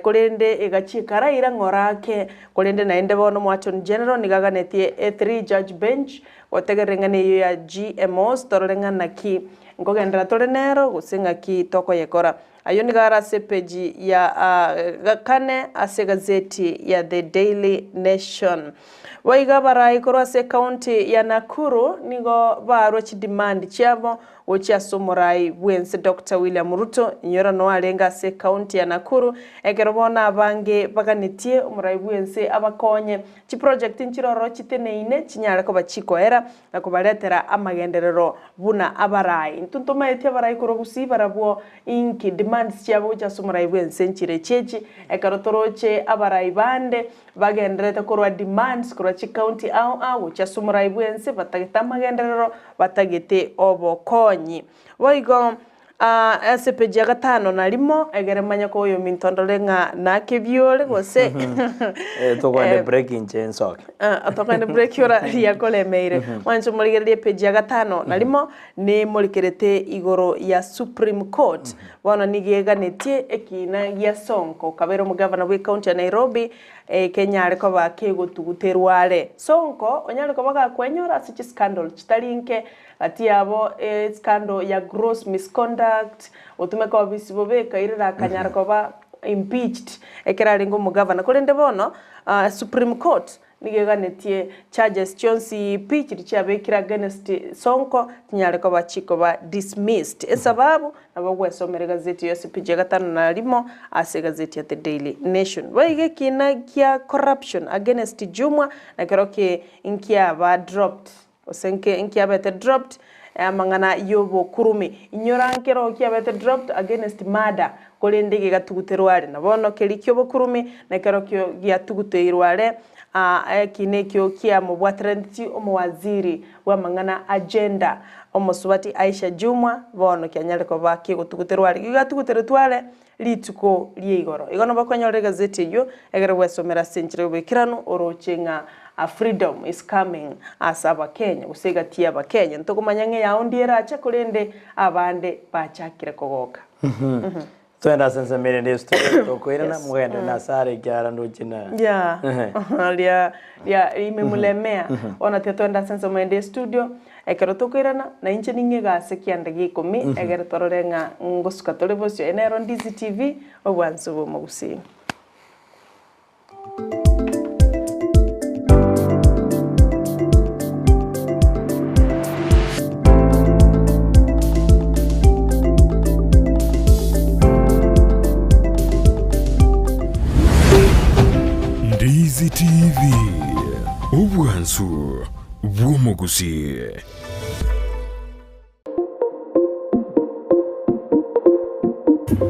korende egachia ekaraira ng'ora ake, korende naende bono Omoattorney General nigo aganetie a three-judge bench gotegerera eng'ana eyio ya GMOs torore ng'a naki nkogenderera tore nero gose ng'aki tokoyekora. Ayio nigo are ase epeji ya kane ase egazeti ya The Daily Nation. Boigo abarai korwa ase ecounty ya Nakuru nigo barwa chidemand chiabo gochia ase omorai bwense Doctor William Ruto inyora noo arenge ase ecounty ya Nakuru ekero bono abange baganetie omorai bwense abakonye chiproject nchiroro chiteneine chinyare koba chikoera na kobaretera amagenderero buna abarai. Intwe ntomaeti abarai korwa gusii barabwo inki demands chiabo gocha ase omorai bwense nchire echiechi ekero toroche abarai bande bagendererete korwa demands korwa chicounty ao ao gochia ase omorai bwense batagete amagenderero batagete obokonyi. Boigo ase epeji ya gatano na rimo egere manye koa oyominto ndore ng'a nakebiore gose Tokogenda break inche nsoke. Tokogenda break ora riria koremeire. Mwanche morigererie epeji ya gatano na rimo nemorikerete igoro ya Supreme Court. Bono nigo eganetie ekina gia Sonko kabere omogavana bwe county ya Nairobi kenyare koba kegotuguterwa are. Sonko onyare koba gakwenyora ase chiscandal chitari nke Gati yabo escandal ya gross misconduct, gotumeka obisi bobe ekairera akanyara koba impeached ekero arenge omogavana. Korende bono Supreme Court nigo eganetie charges chionsi pi chiria chiabekire against Sonko chinyare koba chikoba dismissed. Esababu nabo ogwesomera egazeti ya CPJ ya gatano na rimo ase egazeti ya The Daily Nation. Boigo ekina gia corruption against Jumwa nakerokio nkiaba dropped. Gose nke nkiabete dropped amang'ana y'obokurumi. Inyora nkero kiabete dropped against murder, korende gegatuguterwa are. Na bono keria ki'obokurumi nekerokio giatuguteirwe are, eki nekio kiamobwataraneti omowaziri bw'amang'ana a gender, omosubati Aisha Jumwa, bono kianyare koba kegotuguterwa are. Gigatuguteretwe are rituko ria igoro. Igo nabo okonyora egazeti eyio egere gwesomera ase enchera y'oboikeranu oroche ng'a a freedom is coming ase abakenya gose egati y'abakenya. Ntokomanya ng'a eyao ndi erache korende abande bachakire kogoka. Twende ase ensemo ere ende yesu tokoirana mogende na Sara ekiagera ndoche na Yeah. Ria ria imemulemea. Bono tiga twende ase ensemo ende ye studio. Ekero tokoirana, na inche ning'e egase kianda gia ikomi, egere torore ng'a ngosuka tore bosio. Eye nero Ndizi TV, obwansu bw'omogusii. Obwansu bw'omogusii.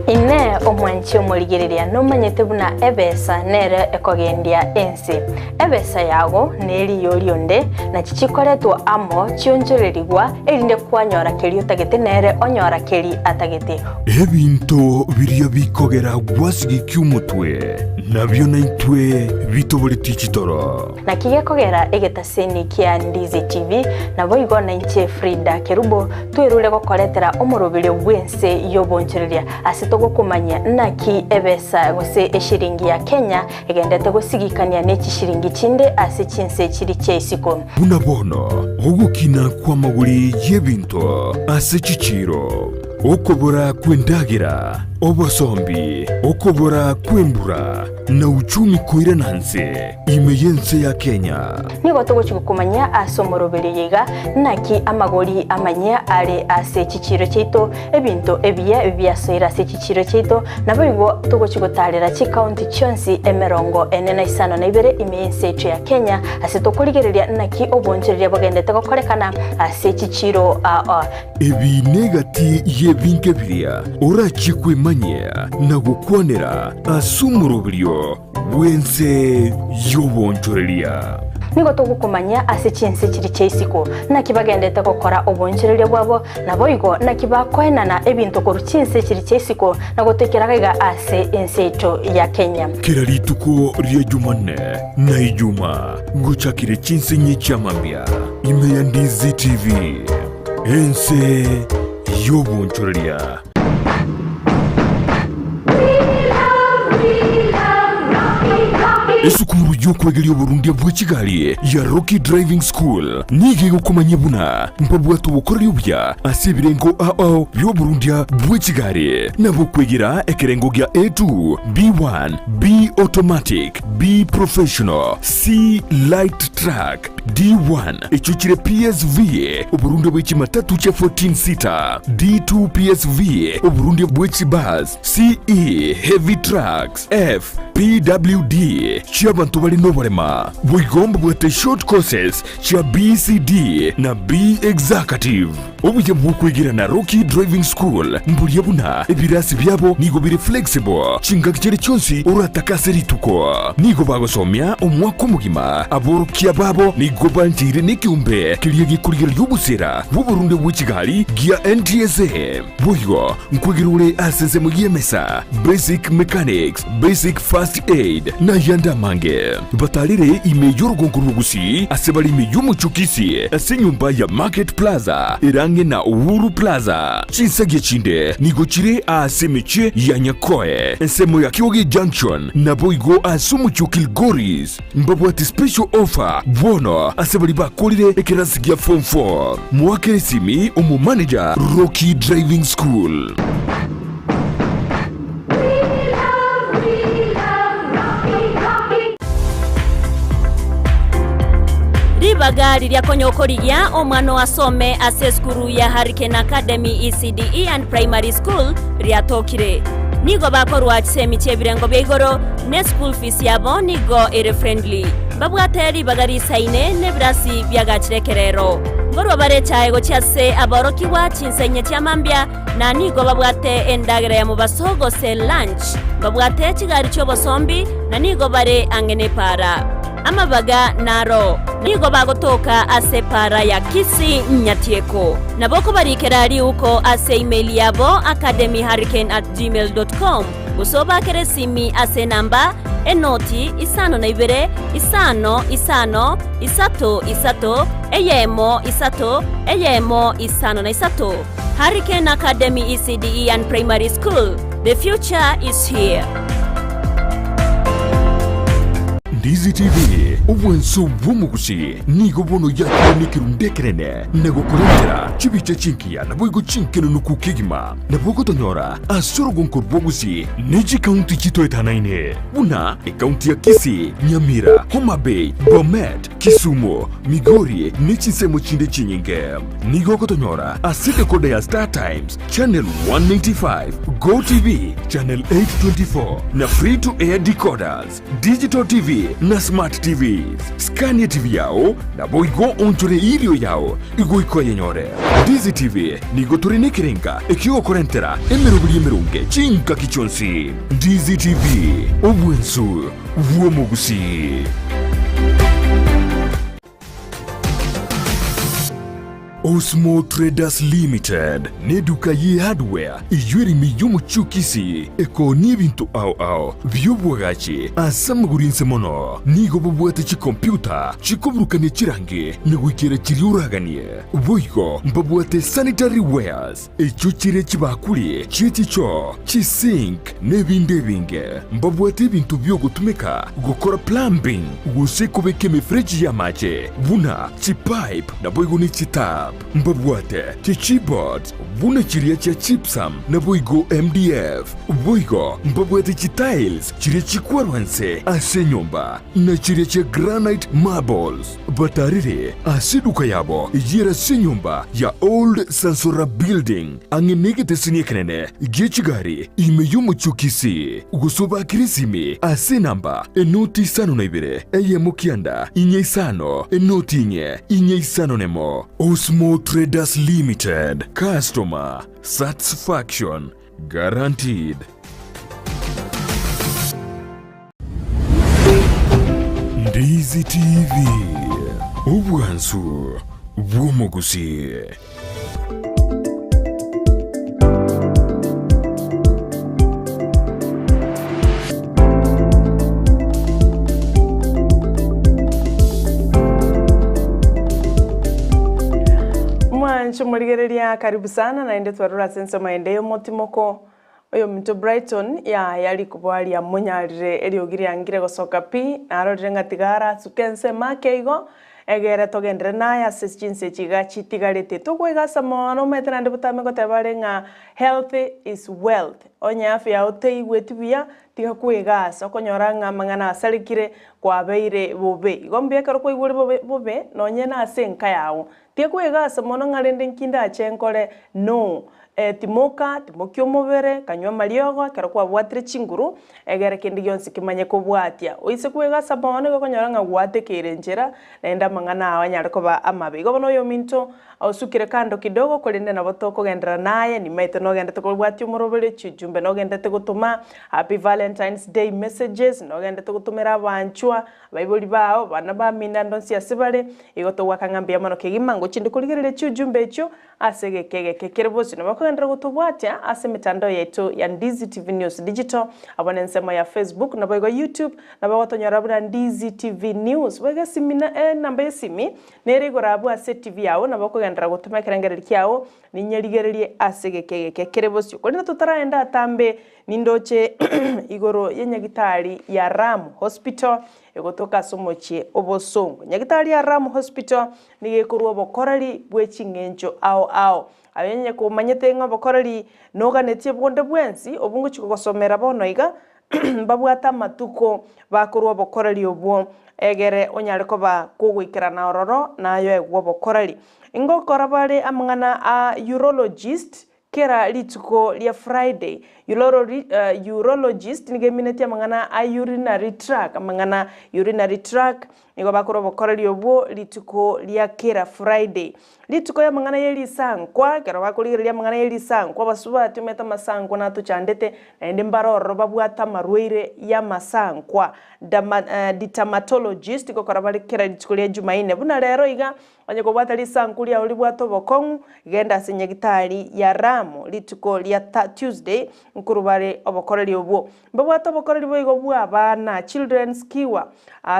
Inee! Omwanchi omorigereria nomanyete buna ebesa nere ekogendia ense? Ebesa yago neriyo rionde, nachi chikoretwa amo chionchorerigwa, erinde kwanyora keria otagete nere onyora keria atagete. Ebinto biria bikogera gwasigekia omotwe, nabio naintwe bitoboretie chitoro. Naki gekogera egetaseni kia Ndizi TV, naboigo nainche Frida Kerubo twerure gokoretera omoroberio bw'ense y'obonchoreria ase togokomanyia naki ebesa gose eshiringi ya Kenya egendete gosigikania ne chishiringi chinde ase chinse chiri chia isiko. Buna bono ogokina kw'amagori y'ebinto ase chichiiro, okobora kw'endagera, obosombi, okobora kw'embura, na uchumi koirana nse. Ime y'ense ya Kenya. Nigo togochia gokomanyia ase omoroberio oyo iga, naki amagori amanyia are ase chichiiro chiaito, ebinto ebiya biasoire ase chichiiro chiaito, naboigo togochia gotaarera chikaunti chionsi emerongo ene na isano na ibere ime y'ense yaito ya Kenya, ase tokorigereria naki obonchoreria bogendete gokorekana ase chichiiro aa. Ebi negati y'ebinto biria orachie kwemanyia na gokwanera ase omoroberio bw'ense y'obonchoreria. Nigo togokomanyia ase chinse chiria chia isiko, naki bagendete gokora obonchoreria bwabo, naboigo naki bakoenana ebinto korwa chinse chiria chia isiko na gotoikera gaiga ase ense yaito ya Kenya. Kera rituko ria Jumanne na Ijuma ngochakire chinse inye chi'amambia ime ya Ndizi TV, ense y'obonchoreria. Esukuru y'okwegeria oborundia bwe chigari ya Rocky Driving School nigo egokomanyia buna mbabwate obokoreri obuya ase ebirengo ao bi'oborundia bwe chigari nabo okwegera ekerengo gia A2, B1, B Automatic, B Professional, C Light Truck, D1 echio chire PSV, oborundia bwe chimatatu chia 14 seater, D2 PSV, oborundia bwe chibus, CE, heavy trucks, F, PWD, chi'abanto bare noborema. Boigo mbabwate short courses chia BCD na B Executive. Obuya bw'okwegera na Rocky Driving School mboria buna ebirasi biabo nigo bire flexible chingaki chiria chionsi oratake ase rituko. Nigo bagosomia omwaka omogima, aborokia babo nigo bancheire nekeombe keria gekorigereria obosera bw'oborunde bwe chigari gia NTSA. Boigo nkwegera ore ase ensemo y'emesa, basic mechanics, basic first aid, na ayande amange. Batarire ime y'orogongo rw'Ogusii ase bare ime y'omochie o Kisii ase enyomba ya Market Plaza ere ang'e na Uhuru Plaza. Chinsagia chinde nigo chire ase emechie ya Nyakoe, ensemo ya Kioge Junction, naboigo ase omochie o Kilgoris. Mbabwate special offer bono ase baria bakorire ekerasi gia form 4. Moakere esimi omomanager Rocky Driving School. Ribaga riria konya okorigia omwana oo asome ase esukuru ya Hurricane Academy ECDE and Primary School riatokire. Nigo bakorwa chisemi chi'ebirengo bia igoro ne school fees yabo nigo ere friendly. Mbabwate ribaga risaine nebirasi biagachire ekerero. Nkorwa bare echae gochia ase aborokigwa chinsa inye chia mambia na nigo babwate endagera ya mobaso gose lunch. Mbabwate chigari chi'obosombi na nigo bare ang'e nepaara. Amabaga naro nigo bagotoka ase epaara ya Kisii Nyatieko. Nabo okobarikera riuko ase email yabo academyhurricane@gmail.com gose obakere esimi ase enamba enoti isano na ibere isano isano isato isato eyemo isato eyemo isano na isato. Hurricane Academy ECDE and Primary School, the future is here. Ndizi TV, obwanso bw'omogusi, nigo bono yakire nekerundu ekenene na gokorentera chibicha chingiya naboigo chinkenenuku kegima. Nabo ogotonyora ase orogonko rw'obogusi ne chikaunti chitoetanaine buna ekaunti ya Kisii, Nyamira, Homa Bay, Bomet, Kisumu, Migori ne chinsemo chinde chinyinge. Nigo ogotonyora ase decoder ya Star Times, Channel 195, Go TV, Channel 824 na Free to Air decoders, Digital TV na Smart TV. Please, scan etibi yao, naboigo oonchore erio yao goika oyenyore. Ndizi TV nigo tore nekerenga ekiogokorentera emeroberi emeronge chingaki chionsi. Ndizi TV, obwensu bw'omogusii. Osmo Traders Limited neduka ye hardware eyio ere ime y'omochie o Kisii ekoonia ebinto ao ao bi'obwagachi ase amagoro inse mono. Nigo bobwate chikompiuta chikoburukania chirangi na goikera chiria oraganie. Boigo mbabwate sanitary wares echio chire chibakuri chie chichoo, chisink na ebinde ebinge. Mbabwate ebinto bi'ogotumeka gokora plumbing gose kobeka emefereji y'amache buna chipipe naboigo ne chitap. Mbabwate chichipboards buna chiria chia gypsum naboigo MDF. Boigo mbabwate chitiles chiria chikwarwa nse ase enyomba na chiria chia granite marbles. Batarire ase eduka yabo eyere ase enyomba ya Old Sansora Building ang'e negeteseni ekenene gie chigari ime y'omochie o Kisii, gose obakere esimi ase enamba enoti 52 1 9 5 enoti 4 4 5 nemo. Osmo Traders Limited, Customer Satisfaction Guaranteed. Ndizi TV, obwansu bw'omogusii. Mwanche morigereria karibu sana naende twarora ase ensemo ende y'omotimoko Oyominto Brighton yaya rikuba riamonyarire eriogi riangire gosoka pi, narorire ng'a tiga arasuke ensemo ake igo, egere togenderere naye ase chinse echi iga chitigarete. Tokoigasa mono omanyete naende botambe ngoteba are ng'a health is wealth. Onye afya yao teigweti buya, tiga kwegasa, okonyora ng'a amang'ana asarekire kwabeire bobe. Igo mbuya ekero kwaigure bobe bobe nonye nase enka yago, Tiga kwegasa mono ng'a rende nki ndache nkore? No. Timoka, timokia omobere, kanywa amariogo ekero kwabwatire chinguru, egere kende gionsi kimanye kobwatia. Oise kwegasa mono nigo okonyora ng'a gwatekeire enchera, naende amang'ana ao anyare koba amabe. Igo bono oyominto osukire kando kidogo, korende nabo tokogenderera naye, nimaete nogendete kobwatia omoroberi, chijumbe nogendete gotoma, happy valentines day messages, nogendete gotomera abanchwa, Abaibori bao, abana bamino ande onsi ase bare, igo togoaka ng'a mbuya mono kegima, ngochia inde korigereria chiujumbe echio ase egeka egeke kere bosio. Nabo okogenderera gotobwatia ase emetandao yaito ya Ndizi TV News Digital, abwo nensemo ya Facebook, naboigo YouTube, nabo ogotonyora buna Ndizi TV News. Boigo esimi na enamba y'esimi nere igoro abwo ase etibi yao, nabo okogenderera gotoma ekerengererio kiao, ninyerigererie ase egeka egeke kere bosio. Korende totaraenda atambe Nindoche igoro y'enyagitari ya Ram Hospital egotoka ase omochie obosongo. Nyagitari ya Ram Hospital nigo ekorwa obokoreri bwe ching'encho ao ao. Aye onye komanyete ng'a obokoreri noganetie bonde bwensi obwo ngochia kogosomera bono iga, mbabwate amatuko bakorwa obokoreri obwo egere onyare koba kogoikerana ororo naye oegwe obokoreri. Ngokora bare amang'ana a urologist Kera rituko ria Friday, urologist nigo eminetie amang'ana a urinary tract, amang'ana urinary tract, nigo bakora obokoreri obwo rituko ria kera Friday. Rituko y'amang'ana ye risankwa, ekero bakorigereria amang'ana ye risankwa, abasubati omanyete amasankwa natochandete, naende mbare ororo babwate amarwaire y'amasankwa. Derma dermatologist gokora bare kera rituko ria Jumaine, buna rero iga, Onye kobwata risanku riao ribwate obokong'u, genda ase nyagitari ya Ramu rituko ria Tuesday, nkorwa bare obokoreri obwo. Mbabwate obokoreri boigo bw'abana, Children's Cure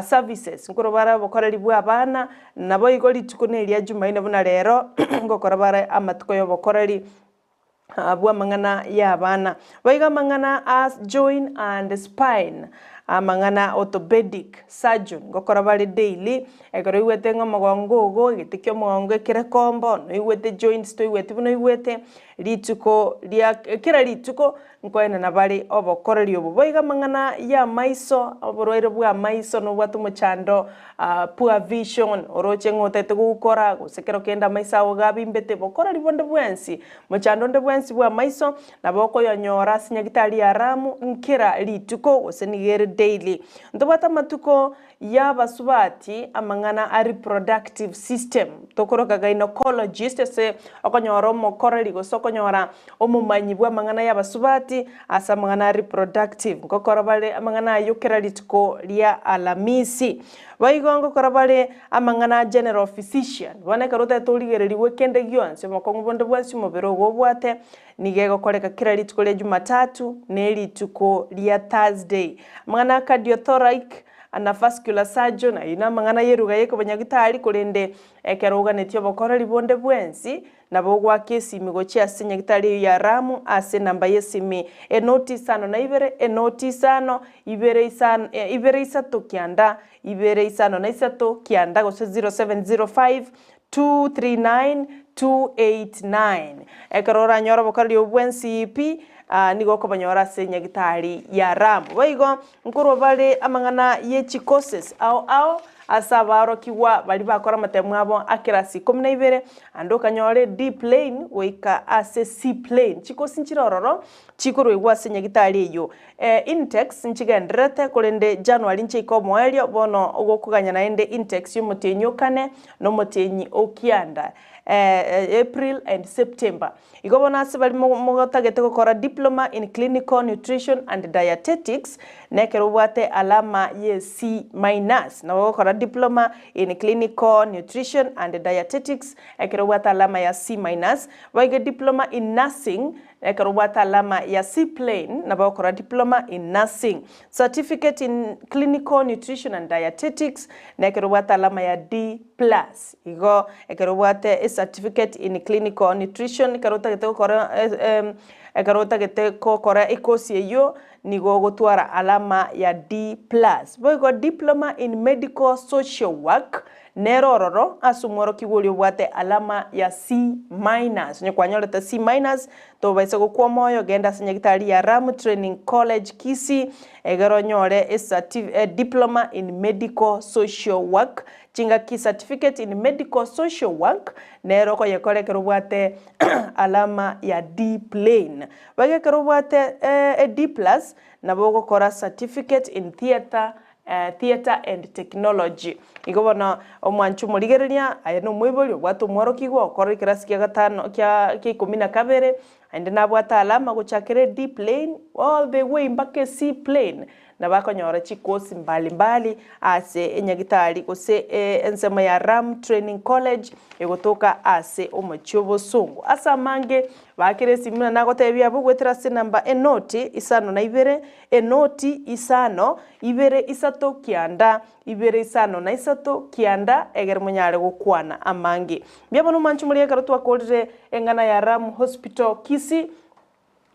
Services, nkorwa bare obokoreri bw'abana, naboigo rituko neria Jumaine buna rero, ngokora bare amatuko y'obokoreri. bw'amang'ana y'abana. Boigo amang'ana a join and spine, amang'ana orthopedic surgeon, ngokora bare daily, ekero oigwete ng'a omogongo ogo, egete kia omogongo ekere kombo, noigwete joints toigweti buna oigwete, rituko ria kera rituko nkoenana bare obokoreri obo. Boigo amang'ana y'amaiso, oborwaire bwa amaiso nobwate omochando poor vision, oroche ng'a otagete gokora, gose kero kende amaiso ao iga abimbete, bokoreri bonde bwensi, mochando onde bwensi bw'amaiso, nabo okoyonyora ase nyagitari ya Ramu nkera rituko, gose nigo ere. daily. Ntobwate amatuko y'abasubati amang'ana a reproductive system, tokoroka gynecologist ase okonyora omokoreri gose okonyora omomanyi bw'amang'ana y'abasubati ase amang'ana a reproductive. Ngokora bare amang'ana ayio kera rituko ria Alamisi. Boigo ngokora bare amang'ana a general physician. Bono ekero otagete origererigwe kende gionsi, omokong'u bonde bwensi omobere ogo obwate, nigo egokoreka kera rituko ria Jumatatu na erituko ria Thursday. Amang'ana a cardiothoracic and vascular surgeon, ayio namang'ana y'eruga y'ekobonyagitari, korende ekero oganetie obokoreri bonde bwensi, nabo ogoaka esimi gochia ase nyagitari eyio ya Ramu ase enamba y'esimi enoti isano na ibere, enoti isano, ibere isano, ibere isato kianda, ibere isano na isato kianda gose 0705 239 289. Ekero oranyore obokoreri obwo bwensi pi, nigo okobonyora ase nyagitari ya Ramu. Boigo nkorwa bare amang'ana ye chicourses ao ao ase abaorokigwa baria bakora amatemo abo a kerasi ikomi na ibere, ande okanyora D plane goika ase C plane. Chikosi nchire ororo chikorwegwa ase nyagitari eyio. Intakes nchigendererete korende January nchiaika omoerio bono ogokoganya naende intakes y'omotienyi o kane na omotienyi o kianda April and September. Igo bono ase baria mogotagete gokora Diploma in Clinical Nutrition and Dietetics, nekero obwate alama ye C minus, nabo ogokora Diploma in Clinical Nutrition and Dietetics ekero obwate alama ya C minus, boigo Diploma in Nursing ekero obwate alama ya C plain, nabo ogokora Diploma in Nursing. Certificate in Clinical Nutrition and Dietetics, nekero obwate alama ya D plus. Igo ekero obwate ecertificate in clinical nutrition ekero otagete gokora ekero otagete gokora ekosi eyio nigo ogotwara alama ya D plus. Boigo diploma in medical social work nere ororo ase omworokigwa oria obwate alama ya C minus. Onye kwanyorete C minus tobaisa gokwa omoyo genda ase nyagitari ya Ramu Training College Kisii egere onyore diploma in medical social work Chingaki Certificate in Medical Social Work nero okoyekora ekero obwate alama ya D plain. Boigo ekero obwate e D plus nabo ogokora Certificate in Theatre Theatre and Technology. Igo bono omwanchi omorigereria aye na omoibori obwate omworokigwa okore ekerasi kia gatano kia kia ikomi na kabere Naende nabwate alama gochakera e D plane all the way mpaka e C plane, nabo akonyora chikosi mbali mbali ase enyagitari gose ensemo ya Ram Training College egotoka ase omochie obosongo. Ase amange bakera esimi buna nagotebia abwo goetera ase enamba enoti isano na ibere enoti isano ibere isato kianda ibere isano na isato kianda egere monyare gokwana amange. Mbuya mono mwanche moria ekero twakorire eng'ana ya Ram Hospital Kisii,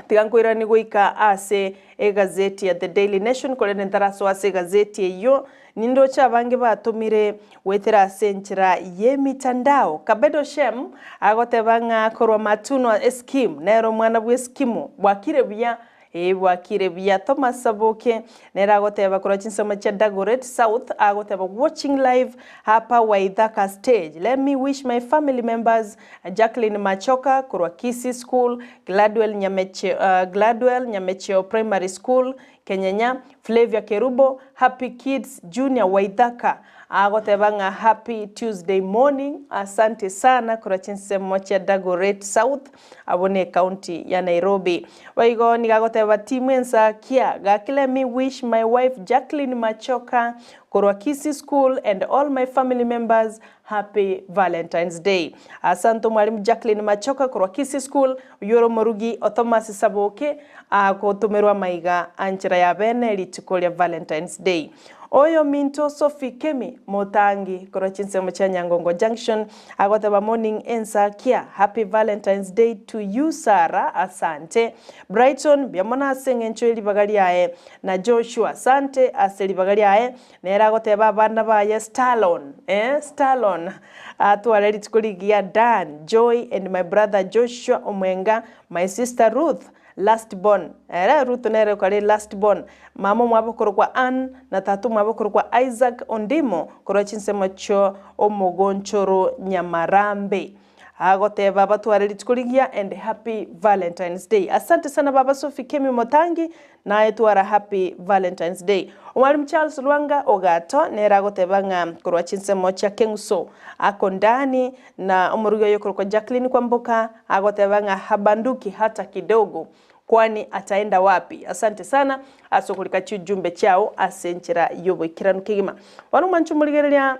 tiga nkoiranie goika ase egazeti ya The Daily Nation korende ntarasoa ase egazeti eyio, nindoche abange batomire goetera ase enchera y'emitandao. Kabedo Shem agoteba ng'a korwa Matunwa Eskimu, nere omwana bw'eskimu, bwakire buya Ee, bwakire buya. Thomas Saboke nere agoteba korwa chinsemo chia Dagoret South, agoteba watching live hapa Waithaka stage. Let me wish my family members Jacqueline Machoka korwa Kisii School, Gladwell Nyameche, Gladwell Nyamecheo Primary School, Kenyenya, Flavia Kerubo, Happy Kids Junior Waithaka. Agoteba ng'a happy Tuesday morning, asante sana korwa chinsemo chia Dagoret South. Abwo ne county ya Nairobi. Boigo nigo agoteba team ensakia gaki let me wish my wife Jacqueline Machoka korwa Kisii school and all my family members happy Valentine's day. Asante omwalimu Jacqueline Machoka korwa Kisii school oyio ore omorugi o Thomas Saboke agotomerwa amaiga anchera ya bene rituko ria Valentine's day. Oyominto Sophie Kemi motangi korwa chinsemo chia Nyangongo Junction agoteba morning ensakia happy Valentine's day to you Sarah asante Brighton mbuya mono ase eng'encho ye ribaga riaye na Joshua asante ase ribaga riaye nere agoteba abana baye Starlon eh Starlon atware rituko rigiya Dan Joy and my brother Joshua Omwenga my sister Ruth Last born, Ere Ruth nere okare last born, mama omwabo okorokwa Ann, na tata omwabo okorokwa Isaac Ondimo, korwa chinsemo chio omogonchoro Nyamarambe. Agoteba batware rituko rigiya and happy Valentine's Day. Asante sana baba Sophie Kemi Motangi naye twara happy Valentine's Day. Omwalimu Charles Lwanga Ogato nere agoteba ng'a korwa chinsemo chia Keng'uso ako ndani na omorugi oye okorokwa Jacqueline Kwamboka agoteba ng'a habanduki hata kidogo kwani ataenda wapi? Asante sana ase okorika chiujumbe chiao ase enchera y'oboikeranu kegima. Bono mwanche omorigereria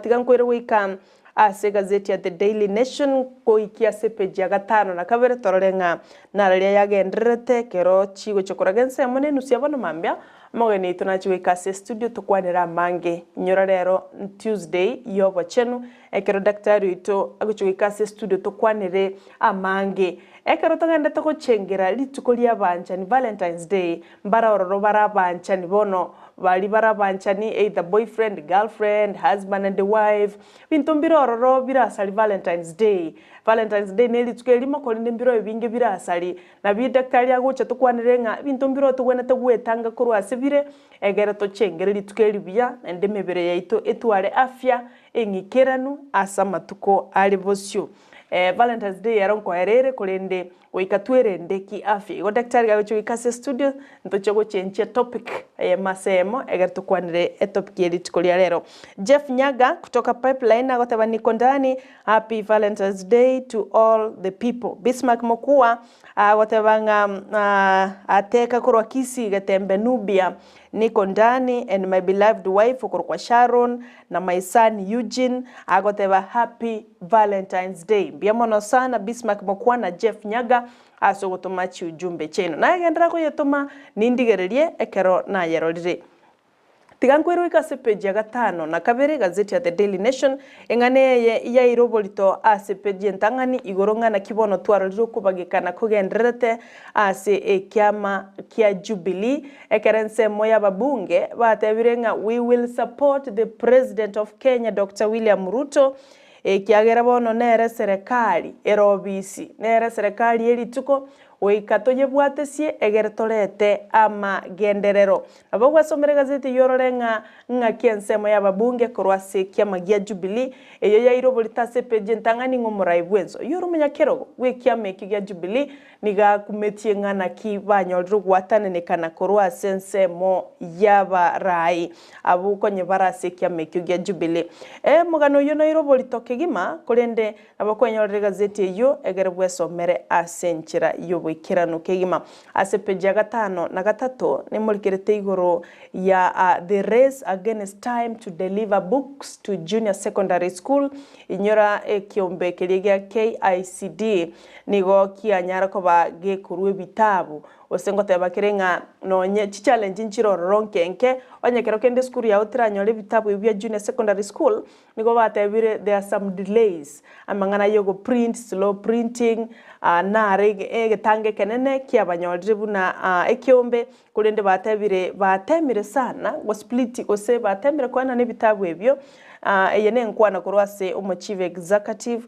tiga nkoire goika Ase egazeti ya The Daily Nation goikia ase epeji ya gatano na kabere torore ng'a nararia yagendererete ekero chigochia koraga ensemo na enusu ya bono mambia, omogeni oito nachie goika ase estudio tokwanere amange. Inyora rero Tuesday y'obochenu ekero daktari oito agochia goika ase estudio tokwanere amange. Ekero togendete gochengera rituko ri'abanchani Valentine's Day, mbare ororo bare abanchani bono Baria bare abanchani, either boyfriend, girlfriend, husband and wife, binto mbire ororo birasari Valentine's day. Valentine's day ne rituko erimo korende mbire ebinge birasari. Nabio daktari agocha tokwanere ng'a ebinto mbire togwenerete gwetanga korwa ase bire, egere tochengere rituko eri buya, naende emebere yaito etware afya eng'ikeranu ase amatuko are bosio. Valentine's day ero nkoera ere korende Goika twerende ki afya. Igo daktari gagochia goika ase estudio ntochia gochenchia topic eyemo ase eyemo egere tokwanere etopic ye rituko ria rero. Jeff Nyaga kutoka Pipeline agoteba niko ndani happy Valentine's day to all the people. Bismarck Mokua agoteba ng'a ateka korwa Kisii Getembe Nubia niko ndani and my beloved wife okorokwa Sharon na my son Eugene agoteba happy Valentine's Day. Mbuya mono sana Bismarck Mokua na Jeff Nyaga ase ogotoma chiujumbe chiaino. Nagenderera koyetoma nindigererie ekero nayerorire. Tiga nkoirwe goika ase epeji ya gatano na kabere egazeti ya The Daily Nation, eng'ana eye yaire oborito ase epeji entang'ani igoro ng'a naki bono twarorire okobagekana kogendererete ase ekiama kia Jubilee ekero ensemo y'ababunge batebire ng'a we will support the President of Kenya Doctor William Ruto Ekiagera bono nere serekari ere obisi, nere serekari ye rituko, goika toyebwatesie egere torete amagenderero. Nabo gwasomire egazeti eyio orore ng'a ng'aki ensemo y'ababunge korwa ase ekiama gia Jubilee eyio yaire oborito ase epeji entang'ani ng'a omorai bw'ense oyio ore omonyakerogo bw'ekiama ekio gia Jubilee nigo akumetie ng'a naki banyorire ogwatananekana korwa ase ensemo y'abarai abwo konye bare ase ekiama ekio gia Jubilee. Ee, omogano oyio noire oborito kegima, korende nabo kwenyorera egazeti eyio egere bwesomere ase enchera y'oboikeranu kegima. Ase peji ya gatano na gatato nemorikerete igoro ya The Race Against Time to Deliver Books to Junior Secondary School, inyora ekiombe keria gia KICD Nigo kianyara koba gekorua ebitabu, gose ngoteba kere ng'a nonye chichallenge nchire ororo nke nke, onye ekero kende esukuru yao teranyore ebitabu ebi bia junior secondary school, nigo batebire there are some delays, amang'ana ya ogoprint, slow printing, nare egetango ekenene kiabanyorire buna ekeombe, korende batebire batemire sana gosplit gose batemire koenana ebitabu ebio, Eye nenkwana korwa ase omochief executive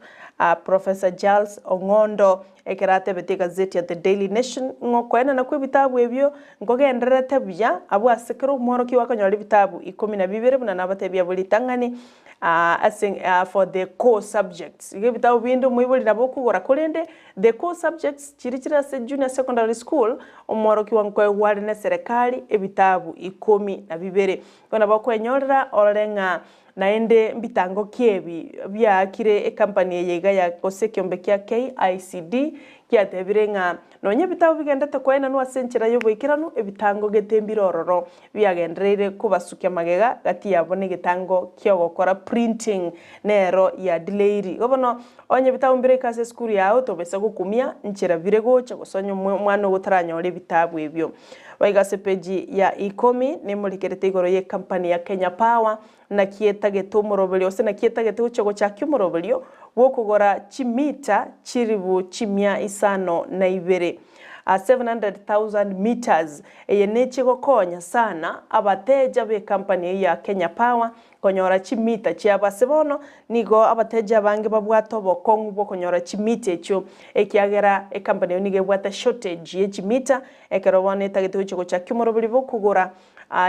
Professor Charles Ong'ondo ekero atebetie egazeti ya The Daily Nation ng'a okoenana kw'ebitabu ebio nkogendererete buya abwo ase kera omworokia gwakonyora ebitabu ikomi na bibere buna nabatebia abwo ritang'ani ase for the core subjects. Igo ebitabu binde omoibori nabo okogora korende the core subjects chiria chire ase junior secondary school omworokiwa nkoegwa are neserekari ebitabu ikomi na bibere. Igo nabo okwenyorera orore ng'a naende mbitango ki ebi biaakire ecompany eye iga ya gose ekiombe kia KICD kiatebire ng'a nonya ebitabu bigendete koenanwa ase enchera y'oboikeranu ebitango gete mbire ororo biagendereire kobasukia magega gati yabo negetango kiogokora printing nero ya delayiri. Igo bono onye ebitabu mbire ika ase esukuru yao tobesa gokumia nchera bire gocha gose onye omwana ogo taranyore ebitabu ebio. Boigo ase epeji ya ikomi nemorikerete igoro y'ecompany ya Kenya Power naki etagete omoroberio gose naki etagete gochia gochakia omoroberio bw'okogora chimita chilifu chimia isano na ibere, 700,000 meters. Eye nechi egokonya sana abateja b'ecompany eyio ya Kenya Power Konyora chimita chiabo ase bono, nigo abateja abange babwate obokong'u bw'okonyora chimita echio, ekiagera ecompany eyio nigo ebwate shortage ye chimita, ekero bono etagete gochia gochakia omoroberi bw'okogora.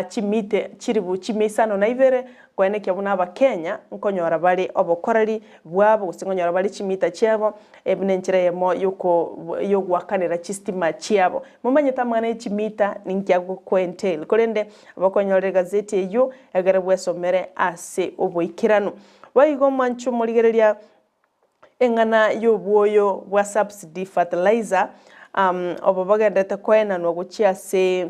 chimite chiribu chimia isano na ibere koenekia buna abakenya nkonyora bare obokoreri bwabo gose nkonyora bare chimita chiabo buna enchera eyemo yoko yogoakanera chistima chiabo. Momanyete amang'ana ye chimita ninki agokoa entail korende abakonyora egazeti eyio egere bwesomere ase oboikeranu. Boigo mwanche omorigereria eng'ana y'obwoyo bwa subsidy fertilizer obo bogenderete koenanwa gochia ase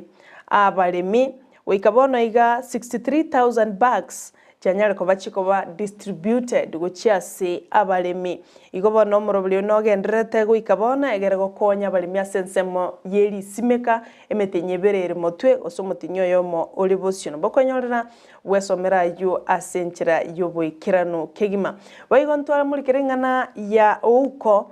abaremi goika bono iga 63,000 bags chianyare koba chikoba distributed gochia ase abaremi. Igo bono omoroberi oyo nogendererete goika bono egere gokonya abaremi ase ensemo ye risimeka emetienyi ebere ere motwe gose omotienyi oyomo ore bosio. Nabo okonyorera Bwesomere ayio ase enchera y'oboikeranu kegima. Boigo ntwamorikere ring'ana ya ouko,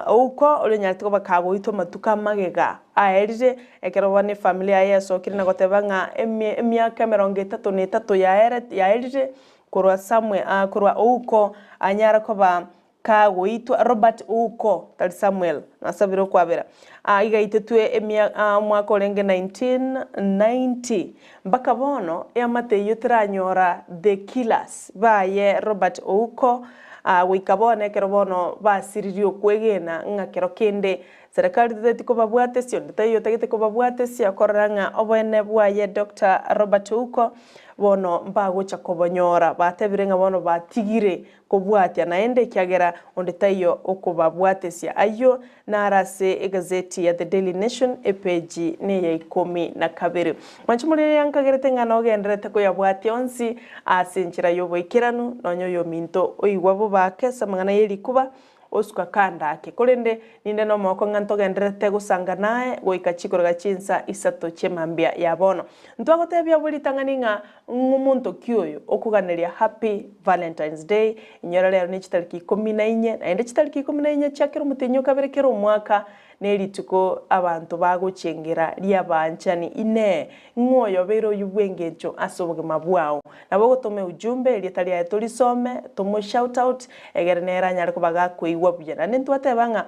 ouko oria onyarete koba kagoitwa amatuko amagega aerire, ekero bono efamiri yaye yesokire na goteba ng'a emiaka emerongo etato na etato yaerire korwa Samuel, korwa ouko anyare koba Kagoitwa Robert Ouko, tari Samuel, nasabire okwabera. Aa igaitetwe emia aa omwaka orenge 1990. Mpaka bono eamate eyio teranyora the killers baye Robert Ouko aa goika bono ekero bono basiririe okwegena ng'a kero kende serikali teteti kobabwatesia onde taiyo otagete kobabwatesia korora ng'a oboene bwaye Doctor Robert Ouko bono mbagocha kobonyora. Batebire ng'a bono batigire Kobwatia naende ekiagera onde taiyo okobabwatesia. Ayio naro ase egazeti ya The Daily Nation epeji neya ikomi na kabere. Mwanche morigereria nkagerete ng'a nogendererete koyabwatia onsi ase enchera y'oboikeranu, nonya oyominto oigwa bobe ake ase amang'ana y'erikuba, osuka kando ake. Korende ninde nomogoko ng'a ntogendererete gosanga naye goika chikoroga chinsa isato chi'emambia ya bono. Ntwagotebia abwo ritang'ani ng'a ng'omonto ki oyo okoganeria Happy Valentine's Day, inyora rero ne chitariki ikomi na inye, naende chitariki ikomi na inye chia kera omotienyi o kabere kera omwaka nerituko abanto bagochengera ri'abaanchani. Inee! Ng'o oyobeire oyio bw'engencho ase obogima bwao? Nabo ogotoma eujumbe, erieta riaye torisome, tomo shout out, egere nere anyare koba gakoigwa buya. Naende ntwateba ng'a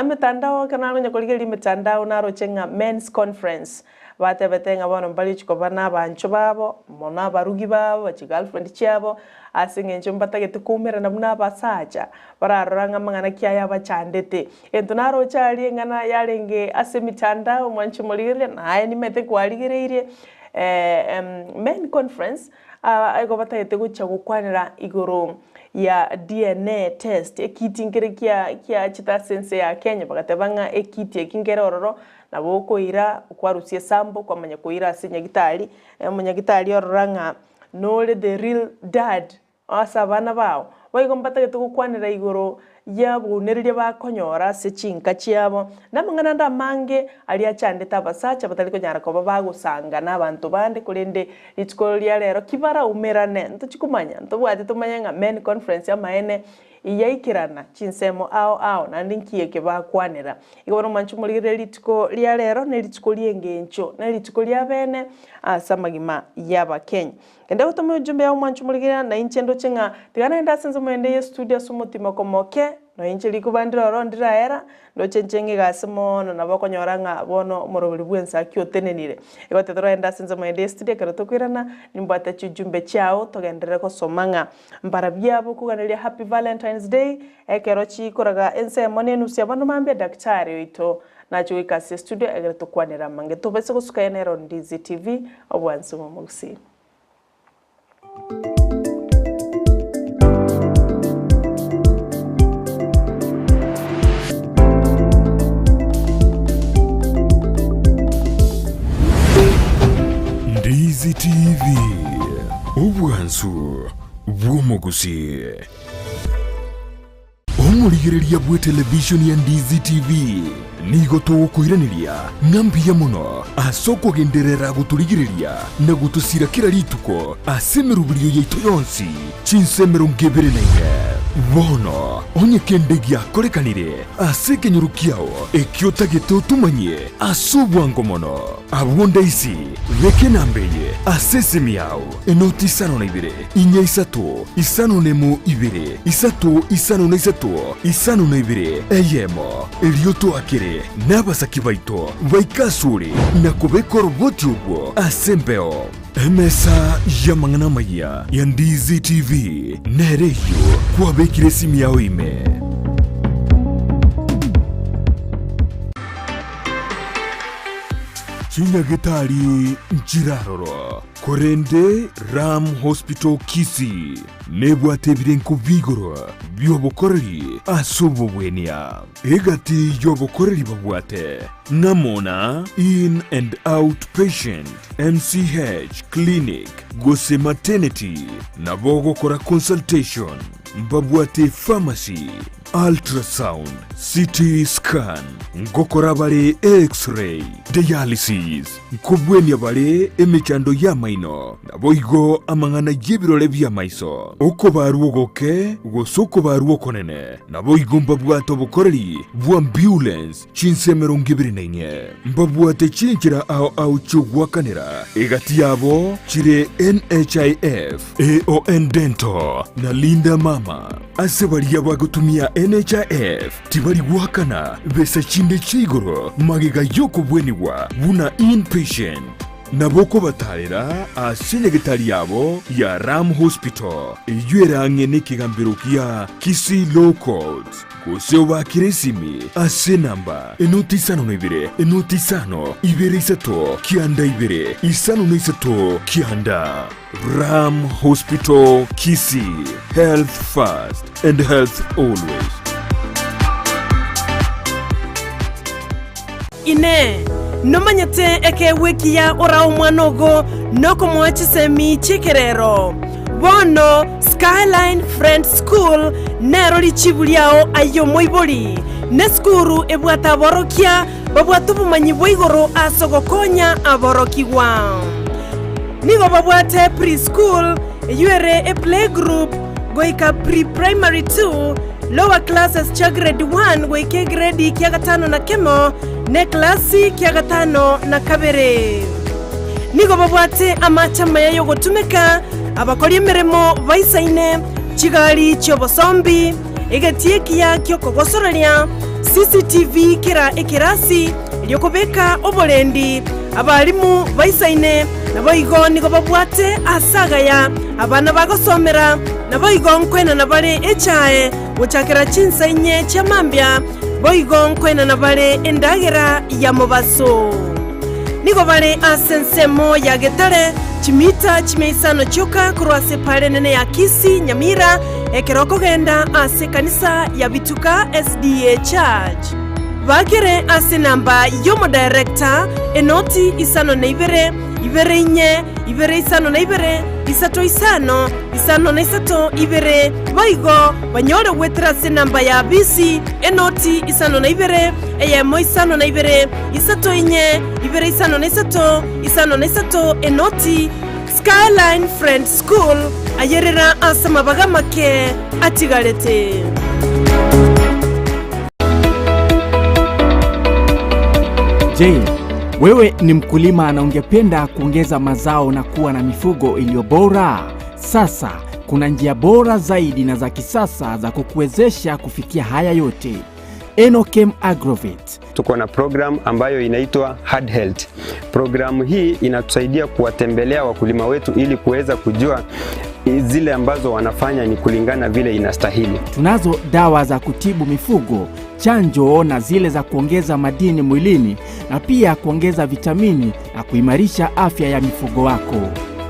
emetandao ekero naronya korigereria emetandao naroche ng'a men's conference, batebete ng'a bono mbarichi koba nabancho babo, mono abarugi babo, chigirlfriend chiabo, ase eng'encho mbatagete koumerana buna abasacha, bararora ng'a amang'ana ki aya abachandete. Egento naroche aria eng'ana yarenge ase emitandao mwanche morigereria, naye nimanyete kwarigereirie men conference, igo batagete gochia gokwanera igoro ya DNA test, ekiti nkere kia kiachete ase ense ya Kenya, bagateba ng'a ekiti eki nkere ororo, nabo okoira kwarusia esample kwamanya koira ase nyagitari, omonyagitari orora ng'a nore the real dad Ase abana bao. Boigo mbatagete gokwanera igoro y'abounereria bakonyora ase chinka chiabo, na amang'ana ande amange aria achandete abasacha batari konyara koba bagosanga nabanto bande, korende rituko ria rero ki baraumerane ntochi komanya, ntobwati tomanye ng'a men conference amaene yaikerana chinsemo ao ao naende nki eke bakwanera. Igo bono mwanche morigererie rituko ria rero nerituko ri'engencho, nerituko ria bene ase amagima y'Abakenya. Kende gotoma ojumbe yao mwanche omorigereria, na inche ndoche ng'a tiga naende ase ensemo ende y'estudio ase omotima komoke, nonya inche rikuba ndire ororo ndiraera, ndoche inche ng'ige ase mono, nabo okonyora ng'a bono omoroberi bw'ensaki otenenire. Igo titoragenda ase ensemo ende y'estudio ekero tokoirana, nimbwate chijumbe chiao togenderere gosoma ng'a mbarabwo abwo okoganeria Happy Valentine's Day, ekero chikoraga ensemo na enusu ya bono mambia daktari oito nache goika ase estudio egere tokwanere amange. Tobase gosuka ere on Ndizi TV, obwansu bw'omogusii. Ndizi TV, obwansu bw'omogusii. Omorigereria bw'etelevishoni ya Ndizi TV nigo togokoiraneria ng'a mbuya mono ase okogenderera gotorigereria na gotosira kera rituko ase emeroberio yaito yonsi chinsa 24. Bono onye kende giakorekanire ase ekenyoro kiao ekio otagete otomanyie ase obwango mono, abwo ndaisi beka enamba eye ase esimi yao, enoti isano na ibere, inya isato, isano nemo ibere, isato isano na isato, isano na ibere, eyemo, erio toakere nabasaki baito baike asore na kobeka oroboti orwo ase embeo. Emesa y'amang'ana amayia ya Ndizi TV nere eyio kwabekire esimi yao ime. Chinyagetari nchiraroro, korende Ram Hospital Kisii nebwate ebirengo bi'igoro bi'obokoreri ase obobwenia. Egati y'obokoreri babwate ng'amo na In and Out Patient, MCH Clinic gose Maternity, nabo ogokora consultation, mbabwate pharmacy, ultrasound, CT scan, ngokora bare X-ray, dialysis, nkobwenia bare emechando y'amaino, naboigo amang'ana y'ebirore bi'amaiso, okobarwa ogoke gose okobarwa okonene. Naboigo mbabwate obokoreri bw'ambulance chinse 24, mbabwate chinchera ao ao chi'ogoakanera, egati yabo chire NHIF, AON Dental, na Linda Mama. Ase baria bagotumia NHIF tibari goakana besa chinde chia igoro magega y'okobwenigwa buna inpatient. Nabo okobatarera ase nyagetari yabo ya Ram Hospital, eyio ere ang'e nekegambero gia Kisii Law Courts, gose obaakere esimi ase enamba enoti 52 enoti 5 2 3 9 2 5 3 9. Ram Hospital Kisii, health first and health always. Inee! Nomanyete ekeegwa ekiya orae omwana ogo nokomoa chisemi chi'ekerero? Bono Skyline Friends School nero richibu riao aye omoibori. Nesukuru ebwate aborokia babwate obomanyi bwa igoro ase ogokonya aborokigwa. Nigo babwate pre-school, eyio ere eplaygroup, goika pre-primary 2, lower classes chia grade 1 goika egredi kia gatano na kemo, na eklasi kia gatano na kabere. Nigo babwate amache amaya y'ogotumeka, abakori emeremo baisaine, chigari chi'obosombi, egetii ekiya gi'okogosoreria, CCTV kera ekerasi, erio kobeka oborendi, abalimu baisaine, naboigo nigo babwate aase agaya abana bagosomera, naboigo nkoenana bare echae gochakera chinsa inye chia mambia, boigo nkoenana bare endagera ya mobaso. Nigo bare ase ensemo ya Getare, chimita chimia isano chioka korwa ase epaara enene ya Kisii, Nyamira, ekero okogenda ase ekanisa ya Bituka SDA Church. Bakere ase enamba y'omodirector, enoti 52, 2 4, 2 52, 3 5, 53 2, boigo banyore goetera ase enamba ya bisi, enoti 52, 1 52, 3 4, 2 53 53 enoti. Skyline Friends School, ayerera ase amabaga amake atigarete. Je, wewe ni mkulima na ungependa kuongeza mazao na kuwa na mifugo iliyo bora? Sasa kuna njia bora zaidi na za kisasa za kukuwezesha kufikia haya yote. Enochem Agrovet Tuko na program ambayo inaitwa Hard Health. Programu hii inatusaidia kuwatembelea wakulima wetu ili kuweza kujua zile ambazo wanafanya ni kulingana vile inastahili. Tunazo dawa za kutibu mifugo, chanjo na zile za kuongeza madini mwilini na pia kuongeza vitamini na kuimarisha afya ya mifugo wako.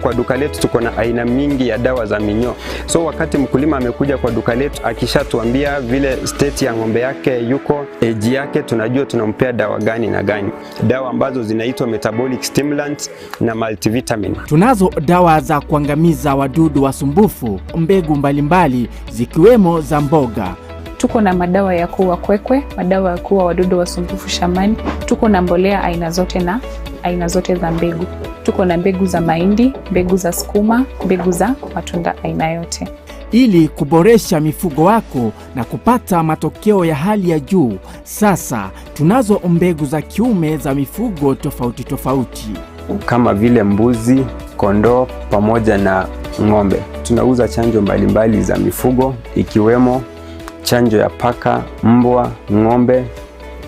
Kwa duka letu tuko na aina mingi ya dawa za minyoo. So wakati mkulima amekuja kwa duka letu akishatuambia vile state ya ng'ombe yake yuko, age yake, tunajua tunampea dawa gani na gani, dawa ambazo zinaitwa metabolic stimulants na multivitamin. Tunazo dawa za kuangamiza wadudu wasumbufu, mbegu mbalimbali zikiwemo za mboga. Tuko na madawa ya kuua kwekwe, madawa ya kuua wadudu wasumbufu shambani. Tuko na mbolea aina zote na aina zote za mbegu. Tuko na mbegu za mahindi, mbegu za sukuma, mbegu za matunda aina yote. Ili kuboresha mifugo wako na kupata matokeo ya hali ya juu, sasa tunazo mbegu za kiume za mifugo tofauti tofauti. kama vile mbuzi, kondoo pamoja na ng'ombe. Tunauza chanjo mbalimbali za mifugo ikiwemo chanjo ya paka, mbwa, ng'ombe,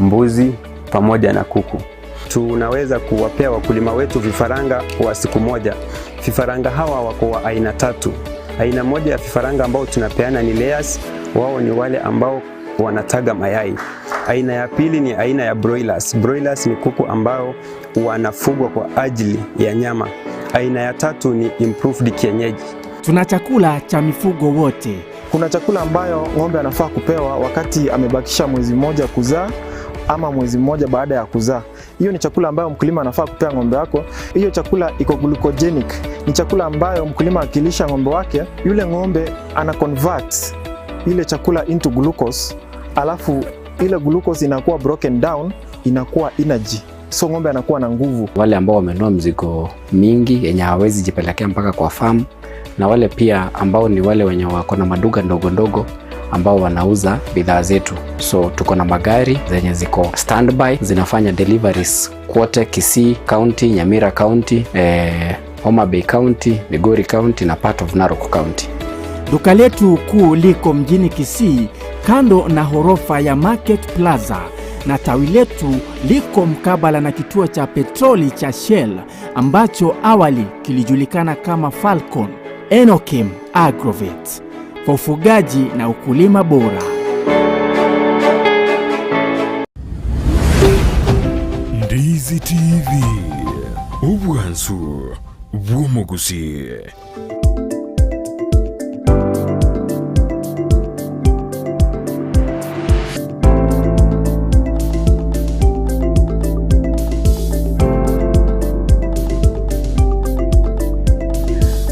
mbuzi pamoja na kuku. Tunaweza kuwapea wakulima wetu vifaranga wa siku moja. Vifaranga hawa wako wa aina tatu. Aina moja ya vifaranga ambao tunapeana ni layers, wao ni wale ambao wanataga mayai. Aina ya pili ni aina ya broilers. Broilers ni kuku ambao wanafugwa kwa ajili ya nyama. Aina ya tatu ni improved kienyeji. Tuna chakula cha mifugo wote. Kuna chakula ambayo ng'ombe anafaa kupewa wakati amebakisha mwezi mmoja kuzaa ama mwezi mmoja baada ya kuzaa. Hiyo ni chakula ambayo mkulima anafaa kupea ng'ombe wako. Hiyo chakula iko glucogenic, ni chakula ambayo mkulima akilisha ng'ombe wake, yule ng'ombe ana convert ile chakula into glucose, alafu ile glucose inakuwa broken down, inakuwa energy, so ng'ombe anakuwa na nguvu. Wale ambao wamenunua mzigo mingi yenye hawawezi jipelekea mpaka kwa farm, na wale pia ambao ni wale wenye wako na maduka ndogo ndogo ambao wanauza bidhaa zetu. So tuko na magari zenye ziko standby zinafanya deliveries kwote Kisii County, Nyamira County, Homa Bay County, Migori County na part of Narok County. Duka letu kuu liko mjini Kisii kando na horofa ya Market Plaza na tawi letu liko mkabala na kituo cha petroli cha Shell ambacho awali kilijulikana kama Falcon. Enokim Agrovet kwa ufugaji na ukulima bora. Ndizi TV, obwansu bw'omogusi.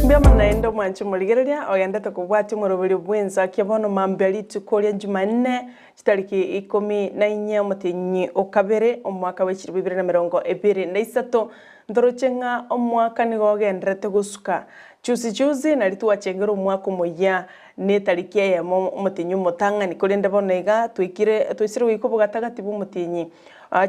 Mbiama naende omwanchi omorigereria ogendete kobwatia omoroberio bw'ensakia bono mambia rituko ria Jumanne chitariki ikomi na inye omotienyi o kabere omwaka bwa echiribu ibere na emerongo ebere na isato ntoroche ng'a omwaka nigo ogenderete gosuka chusi chusi nari twachengire omwaka omoyia na etariki eyemo omotienyi omotang'ani korende bono iga twaikire twaisire goika obogatagati bwa omotienyi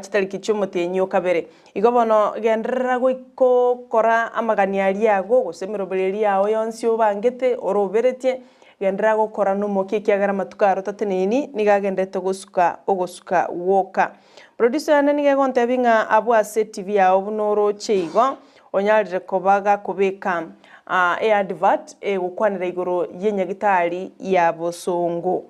chitariki chia omotienyi o kabere. Igo bono genderera gokora amagani aria ago gose emeroberi eria yago yonsi obangete oroberetie, genderera gokora na omokia ekiagera amatuko aro tateneni niga agenderete gosuka ogosuka gwoka. Producer yane niga egontebia ng'a abwo ase etv yago buna oroche igo, onyarire koba gakobeka eadvert egokwanera igoro ya enyagitari ya bosongo.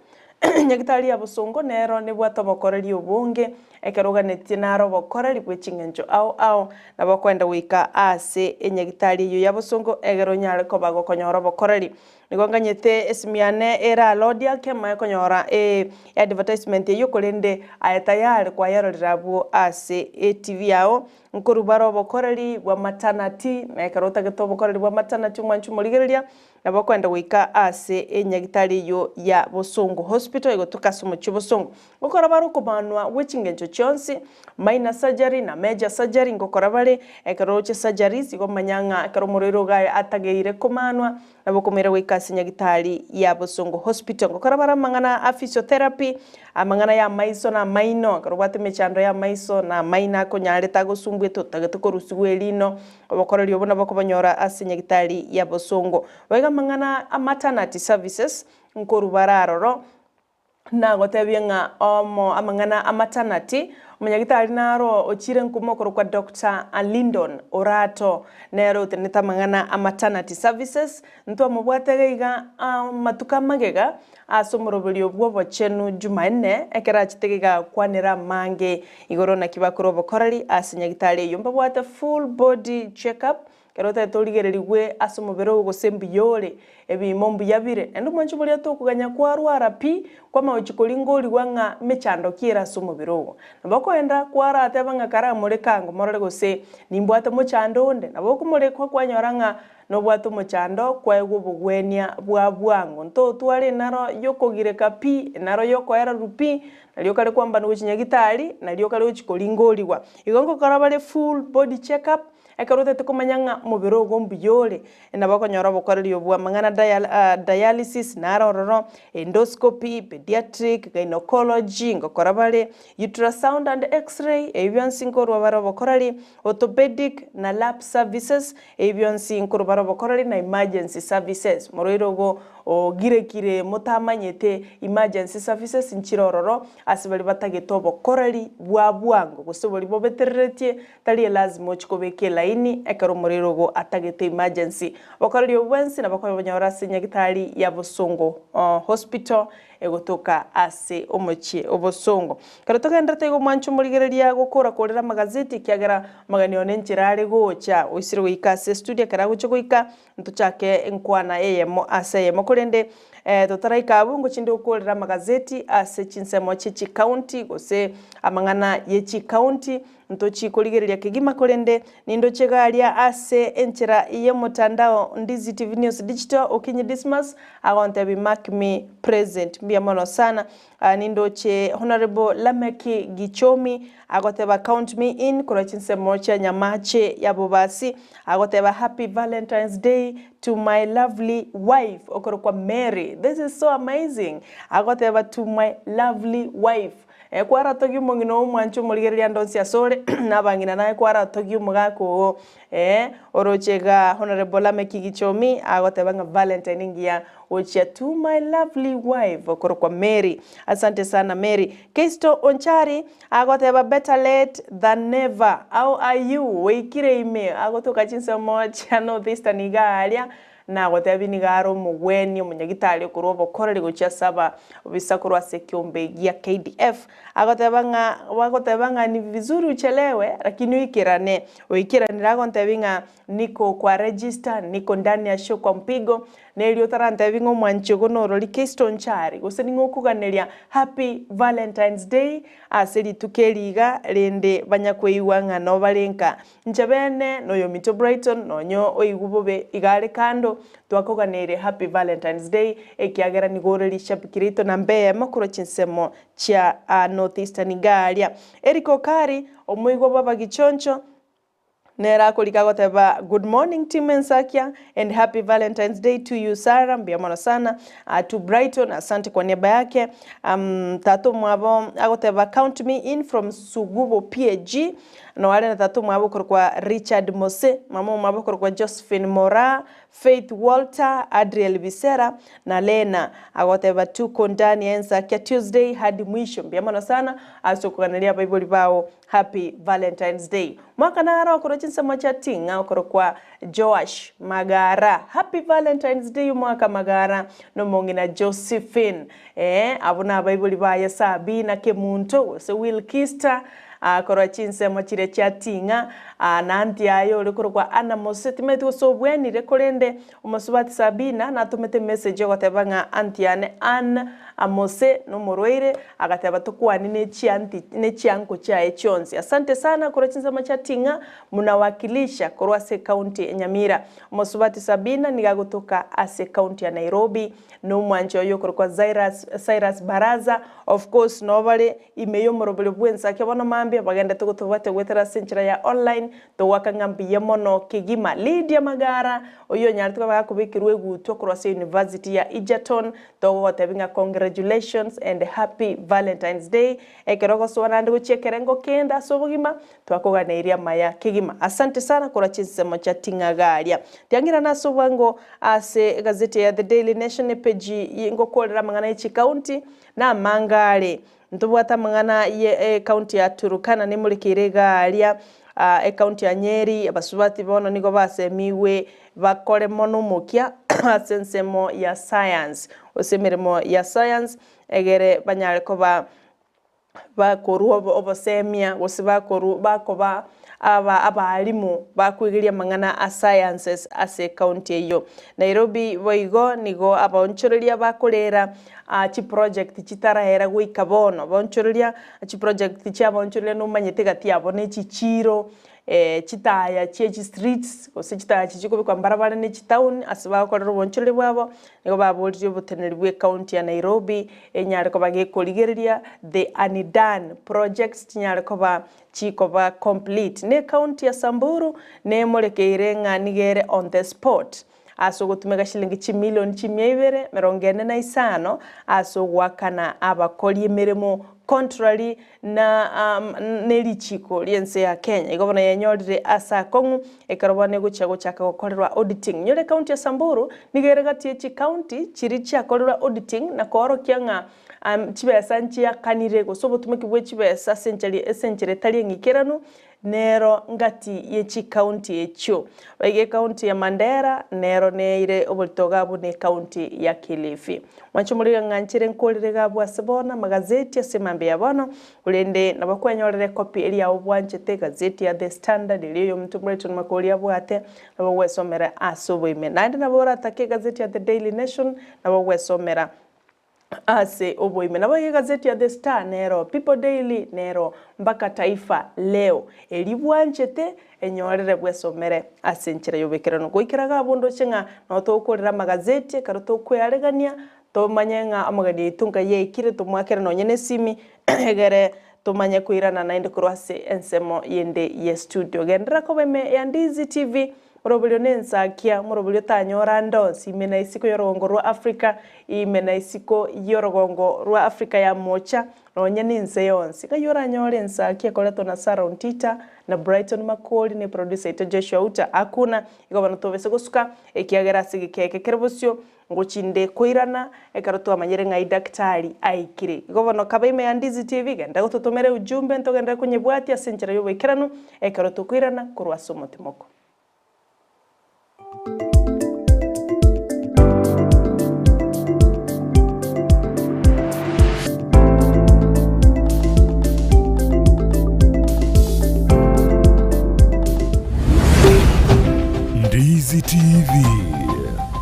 Nyagitari ya bosongo nero nebwate obokoreri obonge, ekero oganetie naro obokoreri bwe ching'encho ao ao, nabo okoenda goika ase enyagitari eywo ya bosongo egere onyare koba gokonyora obokoreri. Nigo nganyete esimi yane eralodi ake manye konyora eadvertisement eywo korende aye tayari kwayerorire abwo ase etv yago, nkorwa bare obokoreri bwa maternity, na ekero otagete obokoreri bwa maternity omwanche omorigereria, nabo okoenda goika ase enyagitari eywo ya Bosongo Hospital egotoka ase omochie o Bosongo. Gokora bare okomanwa gwe chingencho chionsi, minor surgery na major surgery ngokora bare, ekero oroche surgeries igo omanya ng'a ekero omorwaire iga aye atageire komanwa, nabo okomoira goika ase nyagitari ya Bosongo Hospital. Ngokora bare amang'ana a physiotherapy, amang'ana ya amaiso na amaino, ekero obwate emechando ya amaiso na amaino akonyarete agosumbuete otagete korusigwa erino, obokoreri obwo nabo okobonyora ase nyagitari ya Bosongo. Boigo amang'ana a maternity services, nkorwa bare aroro, nagotebie ng'a omo amang'ana a maternity, omonyagitari naro ochire nkumo okorokwa Doctor Lindon Orato, nere otenenete amang'ana a maternity services, ntwamobwate iga iga amatuko amagega ase omoroberio bw'obochenu Jumanne, ekero achete iga iga agakwanera amange igoro naki bakora obokoreri ase nyagitari eyio. Mbabwate full body check up, Ekero otagete origererigwe ase omobere oo gose mbuya ore, ebiimo mbuya bire, naende omwancho boria tokoganya kwarwara pi, kwamagochia koringorigwa ng'a mechando ki ere ase omobere oo. Nabo okoenda kwarateba ng'a karamoreke ango morore gose nimbwate mochando onde, nabo okomorekwa kwanyora ng'a. Nobwate omochando kwaegwa obogwenia bwa bwango. Ntotware enaro yokogireka pi, enaro yokoererwa pi, nario okare kwambanwa gochia nyagitari, nario okare gochia koringorigwa. Igo ngokora bare full body check up, ekero otagete komanya ng'a omobere ogo mbuya ore, nabo okonyora obokoreri obwo amang'ana dial dialysis naro ororo, endoscopy, pediatric, gynecology, ngokora bare, ultrasound and x-ray, ebi bionsi nkorwa bare obokoreri, orthopedic na lab services, Ebi bionsi nkorwa bare obokoreri na emergency services. Morwaire ogo ogirekire motamanyete emergency services nchire ororo ase baria batagete obokoreri bwa bwango gose boria bobetereretie tari elazima ochie kobeka elaini ekero omorwaire ogo atagete emergency. Obokoreri obo bwensi nabo okobonyora ase nyagitari ya Bosongo Hospital egotoka ase omochie obosongo. Ekero togenderete igo mwanche omorigereria gokora korera amagazeti ekiagera omogeni one enchera are gocha oisire goika ase estudio ekero agochia goika ntochake enkwana eyemo ase eyemo korende totaraika abwo ngochia inde gokorera amagazeti ase chinsemo chie chikaunti gose amang'ana ye chikaunti Ntochie korigereria kegima korende nindoche iga aria ase enchera y'omotandao Ndizi TV News Digital Okinyi Dismas agontebia mark me present mbuya mono sana nindoche Honourable Lameki Gichomi agoteba count me in korwa chinsemo chia Nyamache ya Bobasi agoteba happy Valentine's Day to my lovely wife okorokwa Mary this is so amazing agoteba to my lovely wife Kwaratogia omong'ina oo omwanche omorigereria ande onsi asore, na abang'ina naye kwaratogia omogaka oo. Ee, oroche igaa Honourable Lameki Gichomi agoteba ng'a Valentine engiya gochia to my lovely wife okorokwa Mary. Asante sana Mary. Keisto Onchari agoteba better late than never. How are you? Oikire ime agotoka chinsemo chia North Eastern igaa aria. Nagotebia nigo are omogwenia omonyagitari okorwa obokoreri gochia ase ababisa korwa ase ekeombe gia KDF. Agoteba ng'a bagoteba ng'a ni vizuri uchelewe lakini oikerane. Oikeranire agontebia ng'a niko kwa register, niko ndani ya show kwa mpigo, nerio otarantebia ng'a omwanchi ogo norori Kristo nchari, gose ning'o okoganeria happy Valentine's Day ase rituko eri iga rende banyakoigwa ng'a nobare nka Inche bene noyominto Brighton nonye oigwe bobe iga are kando, twakoganeire Happy Valentine's Day ekiagera nigo ore rishabiki riaito namba eyemo korwa chinsemo chia North Eastern iga aria. Eric Okari, omoigwa bw'abagichoncho, nere akorika agoteba Good morning team Ensakia and happy Valentine's Day to you Sarah, mbuya mono sana to Brighton, asante kwa niaba yake. Tata omwabo agoteba count me in from Sugubo PAG, Noare na tata omwabo okorokwa Richard Mose, mama omwabo okorokwa Josephine Moraa, Faith Walter, Adriel Bisera, na Lena. Agoteba tuko ndani ya Ensakia Tuesday hadi mwisho. Mbuya mono sana ase okoganeria abaibori bao Happy Valentine's Day. Mwaka naro okorwa chinsemo chia Ting'a okorokwa Joash Magara. Happy Valentine's Day omwaka Magara nomong'ina Josephine. Ee, abwo nabaibori baye Sabina Kemunto gose Wilkista, korwa chinsemo chiria chia Ting'a, na anti yaye ore korokwa Anna Mose, timanyeti gose obwenire, korende omosubati Sabina natomete emessage ogoteba ng'a anti yane Ann Mose nomorwaire, agateba tokwane ne chianti ne chianko chiaye chionsi. Asante sana korwa chinsemo chia Ting'a, munawakilisha korwa ase ecounty ya Nyamira. Omosubati Sabina nigo agotoka ase ecounty ya Nairobi. Nomwanchi oye okorokwa Cyrus, Cyrus Baraza, of course noo bare ime y'omoroberio bw'ensake bono mambia bagendete gotobwatia goetera ase enchera ya online, togoaka ng'a mbuya mono kegima. Lydia Magara, oyio onyarete koba gakobekerwa egutwa korwa ase University ya Egerton, togogotebia ng'a congratulations and happy Valentine's Day, ekero ogosoa naende gochia ekerengo kende ase obogima, Twakoganeirie amaya kegima. Asante sana korwa chinsemo chia Ting'agaria. Tiang'irana ase obwango ase egazeti ya The Daily Nation epeji ngokorera amang'ana ye chikaunti na amanga are. Ntobwate amang'ana ye ekaunti ya Turkana nemorekeire iga aria ekaunti ya Nyeri abasubati bono nigo basemigwe bakore mono omokia ase ensemo ya science gose emeremo ya science egere banyare koba bakorua obosemia gose bakorua bakoba aba abaalimu bakoigeria amang'ana a sciences ase ecounty eyio. Nairobi boigo nigo abaonchoreria bakorera chiproject chitaraera goika bono. Abaonchoreria chiproject chia abaonchoreria nomanyete gati yabo ne chichiro. Chitaya chie chistreets gose chitaya chiria chikobekwa mbarabare ne chitown ase bagokorera obonchoreria bwabo, nigo baboririe oboteneneri bwe ecounty ya Nairobi enyare koba gekorigereria the undone projects chinyare koba chikoba complete. Ne ecounty ya Samburu nemorekeire ng'a nigo ere on the spot ase ogotumeka shilingi chimilion chimia ibere emerongo ene na isano ase ogoakana abakori emeremo contrary na ne richiko ri'ense ya Kenya. Igo bono yenyorire ase akong'u ekero bono egochia gochaka gokorerwa auditing. Nyore ecounty ya Samburu nigo ere gati ye chicounty chiria chiakorerwa auditing na koorokia ng'a chibesa nchiakanire gose obotumeki bwe chibesa ase enchera ase enchera etari eng'ikeranu Nero ngati ye chikaunti echio. Baiga ekaunti ya Mandera nero neire oborito iga buna ekaunti ya Kilifi. Mwanche omorire ng'a nchere nkorire iga abwo ase bono amagazeti ase mambia ya bono, korende nabo kwenyorera ekopi eria obwanchete, egazeti ya The Standard eria oyominto Brighton Makori abwate, nabo ogwesomera ase oboime. Naende nabo oratake egazeti ya The Daily Nation nabo ogwesomera ase oboime. Naboigo egazeti ya The Star nero, People Daily nero, mpaka Taifa Leo. Eria bwanchete enyorere bwesomere ase enchera y'oboikeranu. Goikera iga abwo ndoche ng'a nabo togokorera amagazeti ekero tokwearegania, tomanye ng'a amagani aito nkai aikire tomoakere nonye nesimi egere tomanye koirana naende korwa ase ensemo yende y'estudio. Genderera koba ime ya Ndizi TV. Moroberio nensakia, moroberio tanyora ande onsi, ime na isiko y'orogongo rwa Africa, ime na isiko y'orogongo rwa Africa ya moocha, nonya nense yonsi. Ng'ai oranyore ensakia ekoretwa na Sarah Ontita, na Brighton Makori, ne producer oito Joshua Uta Akuna, igo bono tobese gosuka, ekiagera ase egeka eke kere bosio, ngochinde koirana, ekero twamanyire ng'ai daktari aikire. Igo bono kaba ime ya Ndizi TV, genda gototomera eujumbe ntogenderere konyebwatia ase enchera y'oboikeranu, ekero tokoirana korwa ase omotimoko. Ndizi TV,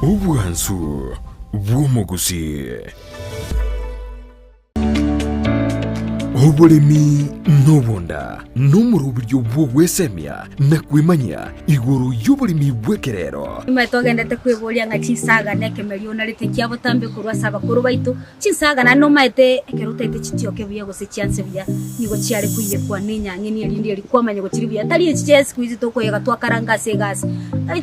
obwansu bw'omogusii. Oboremi nobonda nomoroberio bw'ogwesemia na kwemanyia igoro y'oboremi bw'ekerero. Nigo togenderete kweboria ng'a chinsaga na ekemerio onarete kia botambe korwa ase abakoro baito. Chinsaga naende nomaete ekero otaete chitioke buya gose chianse buya, nigo chiare koiyekwa na enyang'eni erinde eria kwamanya gochiri buya. Tari echi chia siku hizi tokoyega twakaranga ase egasi.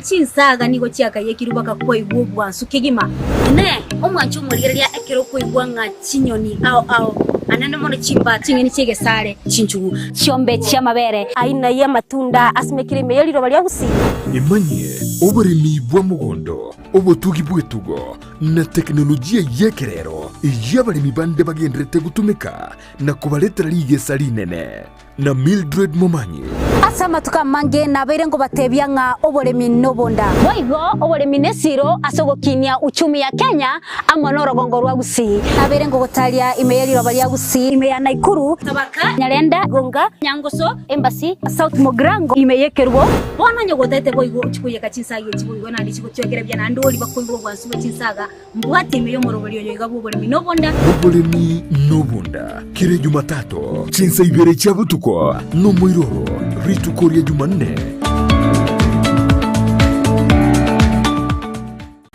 Chinsaga nigo chiakayekirwe mpaka kwaigwa obwansu kegima. Inee! Omwanchi omorigereria ekero okoigwa ng'a chinyoni ao ao, anene mono chimba, ching'eni chi'egesare, chinchugu, chiombe chi'amabere. Aina y'amatunda asimekire ime ye riroba ria Gusii. Emanyie oboremi bwa mogondo, obotugi bw'etugo, na tekinolojia y'ekerero eyio abaremi bande bagendererete gotumeka na kobaretera rigesa rinene. Na Mildred Momanyi. Ase amatuko amange nabeire nkobatebia ng'a oboremi nobonda. Boigo oboremi nesiro ase ogokinia uchumi ya Kenya amo norogongo rwa Gusii. Nabeire ngogotaria ime ye riroba ria Gusii, ime ya Naikuru, Tabaka, Nyarenda, Gonga, Nyangoso, Embasi, South Mugirango, ime y'Ekerubo. Bono onye gotete boigo ochie koiyeka chinsaga echi boigo naende chigotwekera buya naende oria bakoigwa obwansu bwe chinsaga Mbwate ime y'omoroberi oyo iga bw'oboremi nobonda. Oboremi nobonda, kera Ejumatatu, chinsa ibere chia botuko, nomoiroro, rituko ria Jumanne.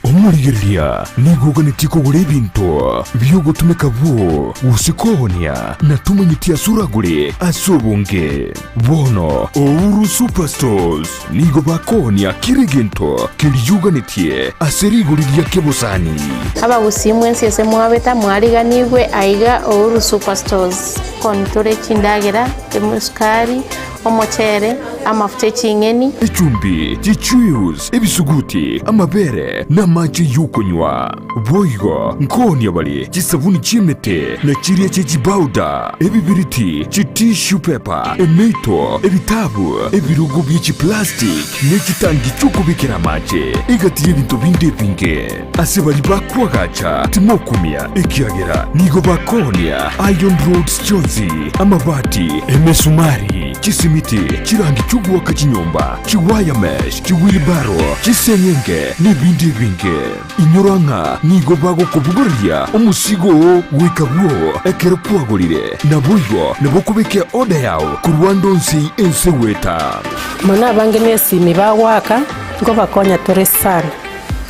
Omorigereria nigo oganetie kogora ebinto bi'ogotumeka bwoo gose koonia, na tomanyeti ase oragore ase obonge. Bono Ouru Superstores nigo bakoonia kera egento keria oganetie ase rigori ria kebosani. Abagusii mwensi ase mwabeta mwariganigwe aiga Uhuru Superstores. Koni tore chindagera, esukari, omochere, amafuta eching'eni. Echumbi, chichuius, ebisuguti, amabere, na amache y'okonywa. Boigo nkoonia bare chisabuni chi'emete, na chiria chie chibauda, ebibiriti, chitissue paper, emeito, ebitabu, ebirogo bie chiplastic, ne chitangi chi'okobekera amache, egati y'ebinto binde ebinge. Ase baria bakoagacha timokumia, ekiagera nigo bakoonia iron rods chionsi, amabati, emesumari. Chisimiti, chirangi chi'ogoaka chinyomba, chiwire mesh, chiwheelbarrow, chiseng'enge, na ebinde ebinge. Inyora ng'a nigo bagokobogoreria omosigo oo goika bwoo ekero kwagorire, naboigo nabo okobeka eoda yao korwa ande onsi ense goeta. Mono abange nesimi bagoaka, nkobakonya tore sana.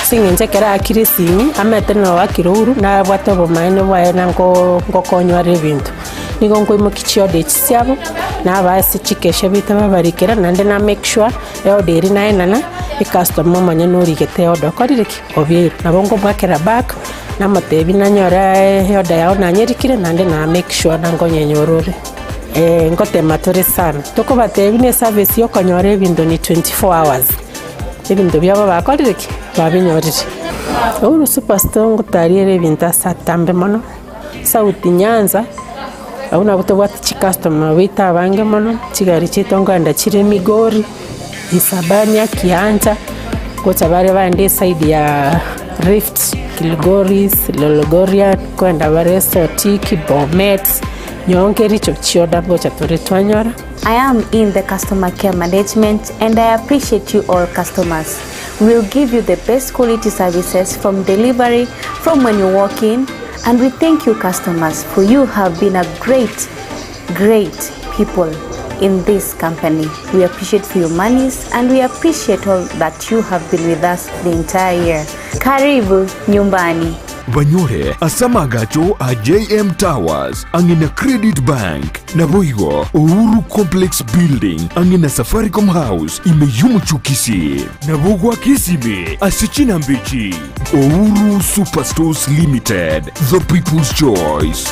Ase eng'encho ekero aakire esimi, amaete na oakire ouru, nabwate obomaene bwaye na nko nkokonywa are ebinto. Nigo nkoimokia chioda echi chiabo, nabaa ase chikesha baito babarikera, naende na make sure eoda eria naenana, ecustomer omonyene origete eoda okorire ki? Obeirwe. Nabo nkomoakera back, namotebia nanyora eoda yao nanyerikire naende na make sure na nkonyenyora ore. Ngotema tore sana, tokobatebia na eservice ya okonyora ebinto ni 24 hours. Ebinto biabo bakorire ki? Babinyorire. Uhuru Superstore ngotariere ebinto ase atambe mono, South Nyanza, abwo nabwo tobwate chicustomer baito abange mono, chigari chiaito nkoenda chire Migori, Isabania, Kiancha, gocha bare bande eside ya Rift, Kilgoris, Lologorian, nkoenda bare Sotik, Bomet, Nyonke richo chioda ngocha tore twanyora. I am in the customer care management and I appreciate you all customers. We will give you the best quality services from delivery, from when you walk in, and we thank you customers for you have been a great, great people in this company. We appreciate for your monies and we appreciate all that you have been with us the entire year. Karibu nyumbani. Banyore ase amagacho a JM Towers ang'e na Credit Bank. Naboigo Uhuru Complex Building ang'e na Safaricom House ime y'omochie o Kisii. Nabo goaka esimi ase chinamba echi, Uhuru Superstores Limited, the people's choice.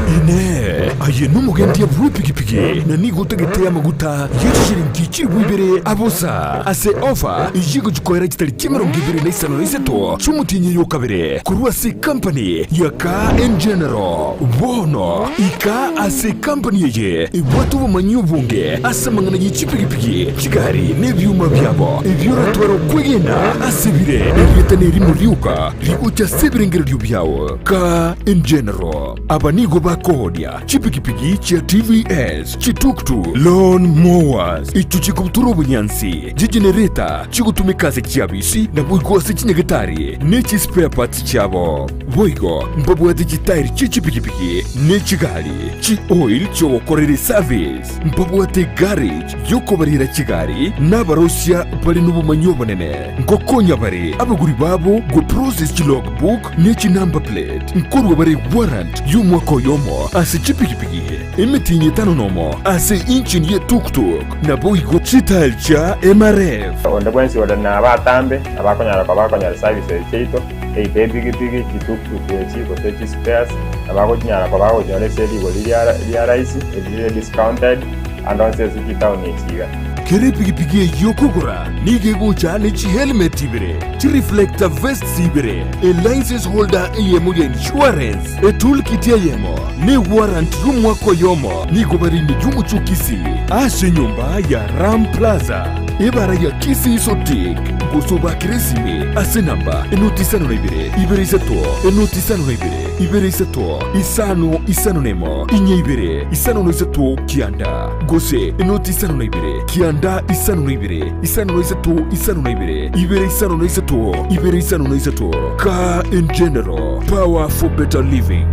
Inee! Aye nomogendia bw'epigipigi, na nigo otagete amaguta ye chishilingi chilifu ibere abosa ase ofa eyio egochikoera chitariki 25 chi'omotienyi oyo o kabere korwa ase ekampani ya Car and General? Bono ika ase ekampani eye ebwate obomanyi obonge ase amang'ana ye chipigipigi, chigari, na ebioma biabo, ebio oratware okwegena ase bire. Erieta nerimo rioka rigocha ase ebirengererio biao. Car and General. Aba nigo bakooria chipigipigi chia TVS, chituktuk, lawn mowers, echio chikobutora obonyansi, chigenereta chigotumeka ase chiabisi naboigo ase chinyagetari ne chispare parts chiabo. Boigo mbabwate chitairi chie chipigipigi ne chigari, chioil chiogokorera eservice. Mbabwate garage yokobarera chigari na abarosia bare nobomanyi obonene. Nkokonya bare abagori babo goprocess chilogbook ne chinumber plate. Nkorua bare warrant y'omwaka oyomo ase chipigipigi, emetienyi etano nomo ase engine ye tuktuk, naboigo chitile chia MRF. Onde bwensi ore nabatambe nabakonyara koba bakonyora services chiaito, either epigipigi, chituktuk echi, gose chispares, nabagochinyara koba bagochinyora ase rigori ria rahisi, erire discounted, ande onsi ase chitaoni echi iga. Kera epigipigi eyio okogora nigo egocha ne chihelmet ibere, chireflector vests ibere, elicense holder eyemo ya insurance, etoolkit eyemo, na ewarrant y'omwaka oyomo. Nigo bare ime y'omochie o Kisii ase enyomba ya Ram Plaza, ebara ya Kisii Sotik, gose obakere esimi ase enamba enoti isano na ibere, ibere isato, enoti isano na ibere, ibere isato, isano isano na emo, inye ibere, isano na isato, kianda, gose enoti isano na ibere, kianda isano na ibere, isano na isato, isano na ibere, ibere isano na isato, ibere isano na isato. Car in General, power for better living.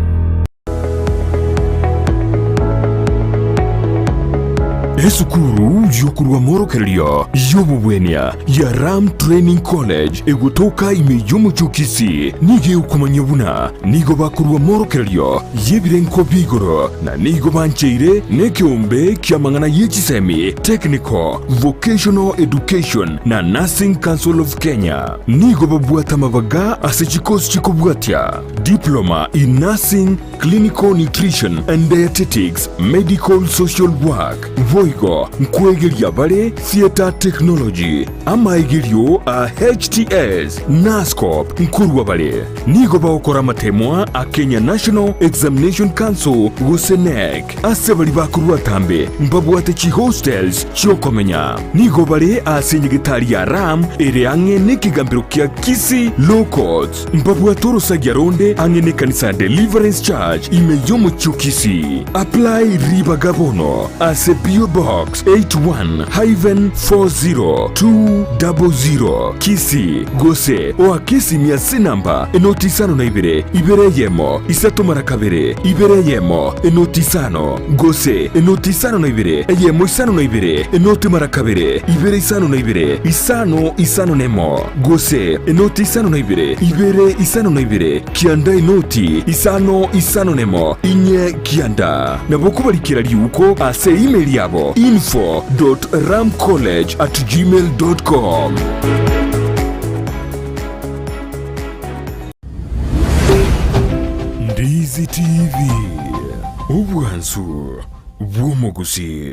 Esukuru y'okorwa amorokererio y'obobwenia ya Ram Training College egotoka ime y'omochie o Kisii nigo egokomanyia buna nigo bakorwa amorokererio y'ebirengo bia igoro na nigo bancheire nekeombe ki'amang'ana ye chisemi, Technical, Vocational Education na Nursing Council of Kenya. Nigo babwate amabaga ase chikosi chikobwatia, Diploma in Nursing, Clinical Nutrition and Dietetics, Medical Social Work, boigo. Naboigo nkwegeria bare Theatre Technology, amaegerio a HTS, Nascop nkorwa bare. Nigo bagokora amatemwa a Kenya National Examination Council gose KNEC. Ase baria bakorwa atambe mbabwate chihostels chi'okomenya. Nigo bare ase enyegetari ya Ram ere ang'e nekegambero kia Kisii Law Courts. Mbabwate orosagia ronde ang'e nekanisa ya Deliverance Church ime y'omochie o Kisii. Apply ribaga bono ase PO Box 81-40200 Kisii gose oake esimi ase enamba enoti isano na ibere, ibere eyemo, isato mara kabere, ibere eyemo, enoti isano, gose enoti isano na ibere, eyemo isano na ibere, enoti mara kabere, ibere isano na ibere, isano isano nemo, gose enoti isano na ibere, ibere isano na ibere, kianda enoti isano isano nemo, inye kianda. Nabo kobarikera riuko ase email yabo info dot ramcollege at gmail dot com. Ndizi TV, obwansu bw'omogusii.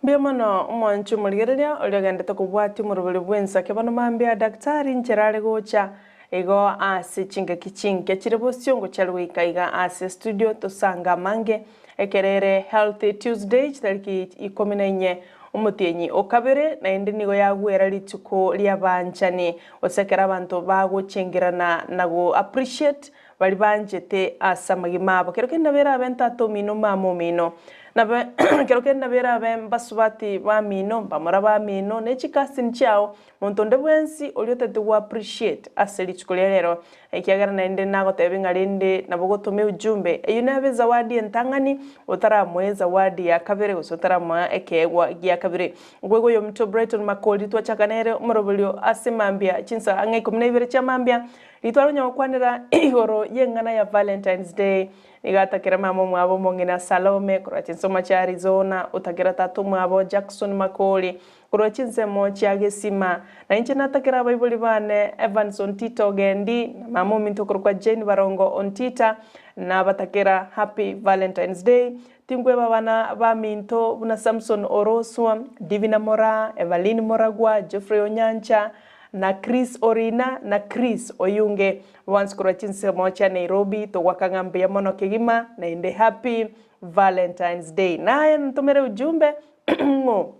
Mbuya mono omwanchi omorigereria oria ogendete kobwatia omoroberi bw'ensake bono mambia daktari nchera are gocha Igo ase chingaki chinke chire bosio ngochia goika iga ase studio tosange amange ekero ere Healthy Tuesday chitariki ikomi na inye omotienyi o kabere naende nigo yagwera rituko ri'abaanchani gose ekero abanto bagochengerana na go appreciate baria banchete ase amagima abo. Kero kende nabo erabe ntata omino mama omino nabo kero kende nabo erabe mbasubati bamino mbamura bamino ne chicousin chiao Monto onde bwensi oria otagete go appreciate ase rituko ria rero, ekiagera naende nagotebie ng'a rende nabo ogotoma ujumbe, eyio nebe ezawadi entang'ani otaramoa ezawadi ya kabere gose otaramoa ekeegwa gia kabere. Nkoigwa oyominto Brighton Makori twachaka nere omoroberio ase mambia chinsa ang'e ikomi na ibere chia mambia, ritware onye gokwanera igoro y'eng'ana ya Valentine's Day. Nigo atakera mama omwabo omong'ina Salome korwa chinsoma chia Arizona, otakera tata omwabo Jackson Makori Korwa chinsemo chia gesima, na inche natakera abaibori baane Evans Ontita Ogendi, na mama ominto okorokwa Jane Barongo Ontita, nabatakera Happy Valentine's Day. Tinkweba abana baminto buna Samson Oroswa, Divina Moraa, Evaline Moragwa, Geoffrey Onyancha, na Chris Orina, na Chris Oyunge, bonsi korwa chinsemo chia Nairobi, togwaka ng'a mbuya mono kegima, naende Happy Valentine's Day. Naye ntomere ujumbe ng'o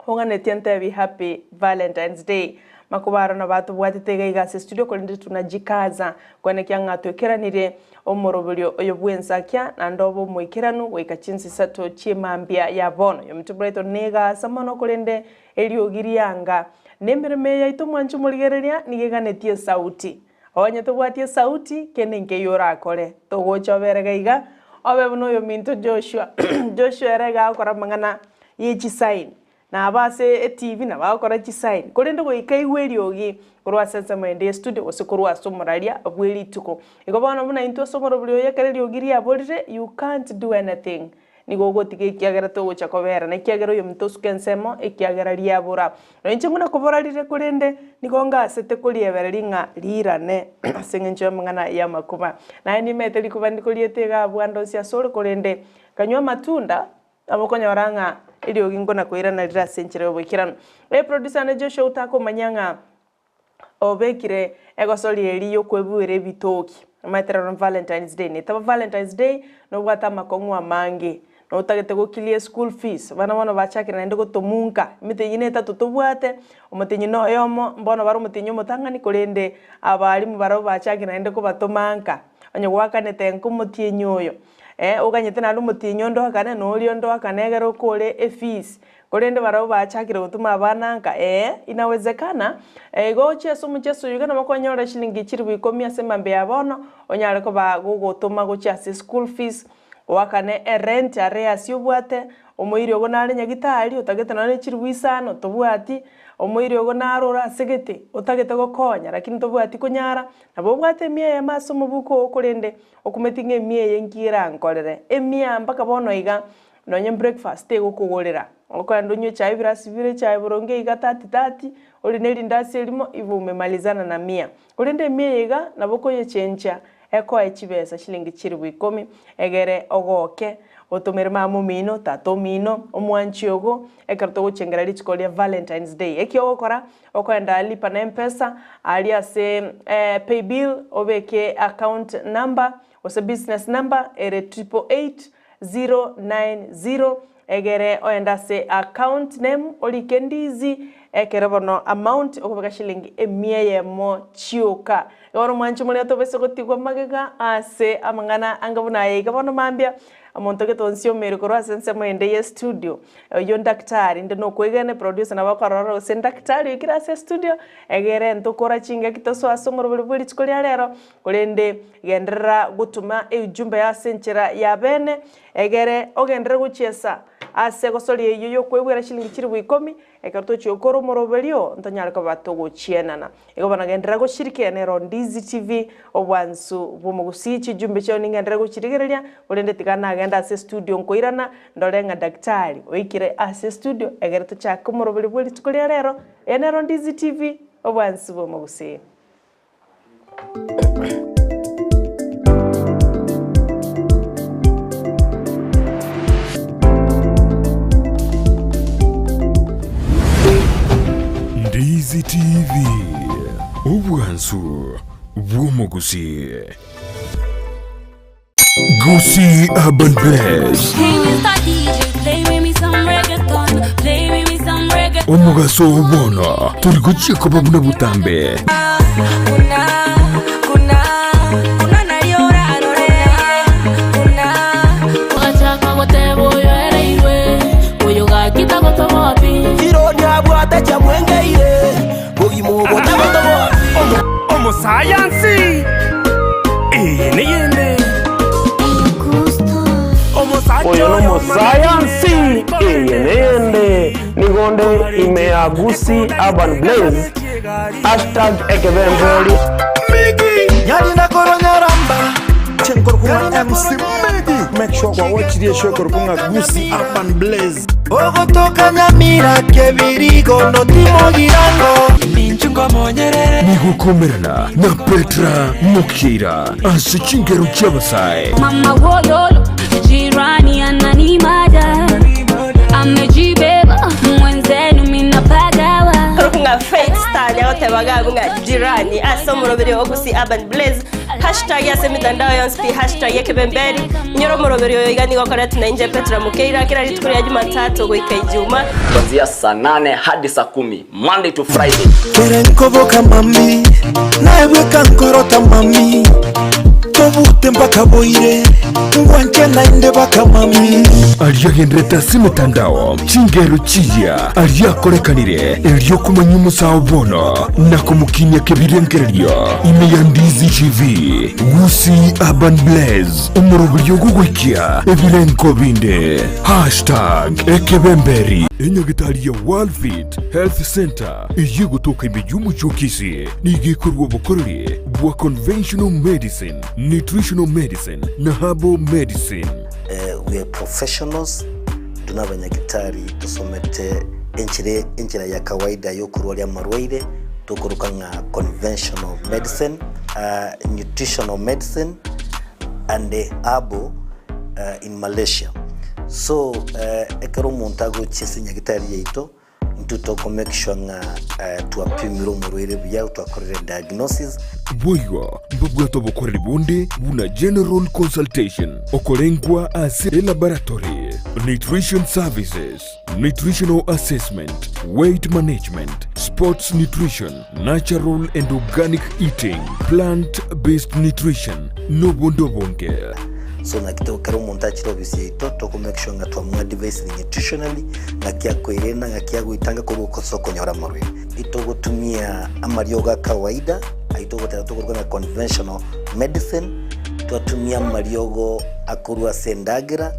Ong'anetie ntebi happy Valentine's Day. Makobaro nabo atobwatete iga iga ase studio korende tunajikaza koenekia ng'a twekeranirie omoroberio oyo bw'ensakia naende obe omoikeranu goika chinsa isato chi'emambia ya bono. Oyominto Brighton negasa mono korende eriogi rianga nemeremo eye yaito mwanche omorigereria nigo eganetie esauti. Onye tobwati esauti kende nkeiyo orakore. Togocha obere iga iga obe buna oyominto Joshua. Joshua ere iga agokora amang'ana ye chisaini, nabo ase etibi nabo agokora chisaini, korende goika aigwe eriogi korwa ase ensemo ende y'estudio gose korwa ase omoraria bwe rituko. Igo bono buna intwe ase omorobori oyo ekero eriogi riaborire, you can't do anything. Nigo ogotiga ekiagera togocha kobera, na ekiagera oyominto osuke ensemo, ekiagera riabora. Na inche buna kobora rire korende nigo ngasete koriebereria ng'a riirane ase engencho y'amang'ana y'amakuba. Naye nimete rikuba ndikoriete iga abwo ande onsi asore korende kanywa amatunda, Nabo okonyora ng'a eriogi nkona koirana rire ase enchera y'oboikeranu. Ee producer ande Joshua otakomanya ng'a obekire egosori eria y'okoebuera ebitoki. Omanyete rero Valentine's Day, netaba Valentine's Day nobwate amakong'u amange, notagete go clear school fees, abana bono bachakire naende gotomunka, emetienyi na etato tobwate, omotienyi na oyomo, mbono bare omotienyi omotang'ani korende abalimu barabwo bachakire naende kobatoma nka, onye gwakanete nka omotienyi oyo. Oganyete naende omotienyi onde oakane, na oria onde oakane egere okore efees. Korende barabwo bachakire gotoma abana nka, ee, inawezekana, igo ochie ase omocheso oyo iga nabo okonyora shilingi chilifu ikomi ase emambia ya bono, onyare koba gogotoma gochia ase school fees, oakane erent aria ase obwate, omoiri ogo nare nyagitari otagete nonye ne chilifu isano tobwati, omoiri ogo naro ore ase gete otagete gokonya lakini tobwati konyara, nabo obwate emia eyemo ase omobuko oo korende Okumeti ng'a emia eye nki erankorere? Emia mpaka bono iga. Nonye breakfast tegokogorera, okoenda onywe echae ebirasi bire echae boronge iga tati tati, ore ne rindasi erimo igo umemalizana na mia. Korende emia eye iga nabo okoyechencha ekoe chibesa chilingi chilifu ikomi, egere ogoke, otomere mama omino, tata omino, omwanchi ogo, ekero togochengera rituko ria Valentine's Day. Eki ogokora, okoenda lipa na mpesa, aria ase paybill, obeke account number, gose business number ere triple eight 090, egere oende ase account name orike Ndizi, ekero bono amount okobeka shilingi emia eyemo chioka. Igo bono mwanche moria tobese gotigwa magega ase amang'ana anga buna aya iga bono mambia, omonto gete onsiomere korwa ase ensemo ende ye studio, oyio ndaktari inde nokoegena eproducer nabo akorora gose ndaktari oikire ase estudio, egere ntokora chingaki tosoe ase omorobori bwe rituko ria rero, Korende genderera gotoma eujumbe ase enchera ya bene, egere ogenderere gochiesa ase egosoria eyio y'okwegwera chilingi chilifu ikomi, ekero tochia gokora omoroberio ntonyare koba togochienana. Igo bono genderera goshirikia nero Ndizi TV, obwansu bw'omogusii, chijumbe chiao ningenderere gochirigereria, korende tiga nagende ase estudio nkoirana, ndore ng'a daktari oikire ase estudio, egere tochake omoroberio bwe rituko ria rero, eye nero Ndizi TV, obwansu bw'omogusii. Ndizi TV, obwansu bw'omogusii. Gusii Urban Blaze, omogaso oo bono tori gochia koba buna botambe. Omosayansi eye neyende Oyo nomosayansi eye neyende nigo nde ime ya Gusii Urban Blaze hashtag ekebembori. Nyarina korwa Nyaramba Chenkorokung'a MC Miggy Make sure kwa watch show korokung'a Gusii Urban Blaze. Ogotoka Nyamira kebirigo notimogirango Nigokomerana na Petra Mokeira ase chingero chi'abasae. Mama wololo, jirani ananimada, amejibeba mwenzenu minapagawa. Ng'a Faith Star nyagoteba gabu ng'a jirani ase omoroberi o Gusii Urban Blaze hashtag ase emitandao yonsi pi hashtag ekebemberi inyora omoroberi oyo iga nigo okoretwa na inche Petra Mokeira kera rituko ria Jumatatu goika Ijuma. Kuanzia saa nane hadi saa kumi Monday to Friday. Kere nkoboka mami naebweka nkorota mami tobute mpaka boire ngwanche naende baka mami. Aria agenderete ase emetandao, chingero chiya aria akorekanire erio komanya omosao bono na komokinia kebirengererio ime ya Ndizi TV, Gusii Urban Blaze, omoroberio ogogoikia ebirengo binde. Hashtag ekebemberi. Enyagitari ya Worldfit Health Center eyio egotoka ime y'omochie o Kisii nigo ekorua obokoreri bwa conventional medicine, nutritional medicine na herbal medicine. We are professionals, intwe nabanyagitari tosomete enchera enchera ya kawaida yokorwaria amarwaire tokoroka ng'a conventional medicine, nutritional medicine and herbal in Malaysia. So ekero omonto agochia ase nyagitari yaito, intwe toko make sure ng'a twapimire omorwaire buya, twakorire diagnosis. Boigo mbabwate obokoreri bonde buna general consultation, okorengwa ase elaboratory, nutrition services, nutritional assessment, weight management, sports nutrition, natural and organic eating, plant based nutrition, nobonde obonge. So naki to ekero omonto achire ofisi yaito toko make sure ng'a twamoadvisire nutritionally, ng'aki akoirena, ng'aki agoitanga korwa ase okonyora amarwaire. Itogotumia amariogo a kawaida, ayio togoteba tokoruga ng'a conventional medicine, twatumia amariogo akorwa ase endagera,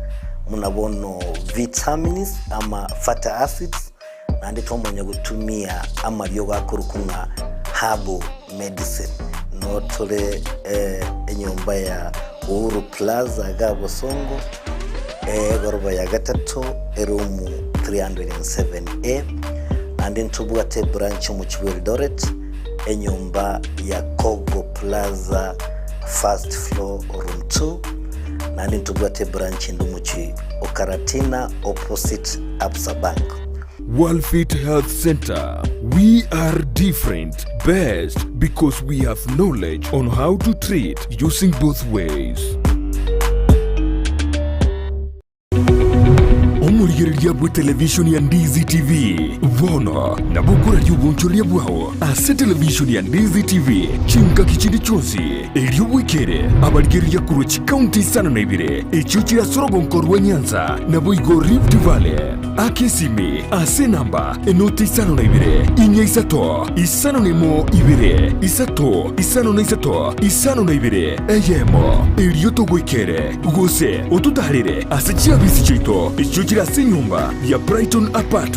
buna bono vitamins ama fatty acids, naende twamanya gotumia amariogo akorokwa ng'a herbal medicine. Noo tore enyomba ya Uhuru Plaza iga Bosongo. Egoroba ya gatato, eroom 307A, naende ntobwate ebranch omochie bwa Eldoret, enyomba ya Kogo Plaza first floor room 2, naende ntobwate ebranch ende omochie o Karatina opposite Absa Bank. Walfit Health Center. We are different, best because we have knowledge on how to treat using both ways. Omorigereria bwe televishoni ya Ndizi TV bono nabo okoraria obonchoreria bwao ase televishoni ya Ndizi TV chingaki chinde chionsi erio bwekere abarigereria korwa chikaunti isano na ibere echio chire ase orogonko rwa Nyanza naboigo Rift Valley. Aka esimi ase enamba enoti 52 4 3 5 1 2 3 5 3 52 eyemo, erio togoikere, gose ototaarere ase chiabisi chiaito echio chire ase enyomba ya Brighton Apartments.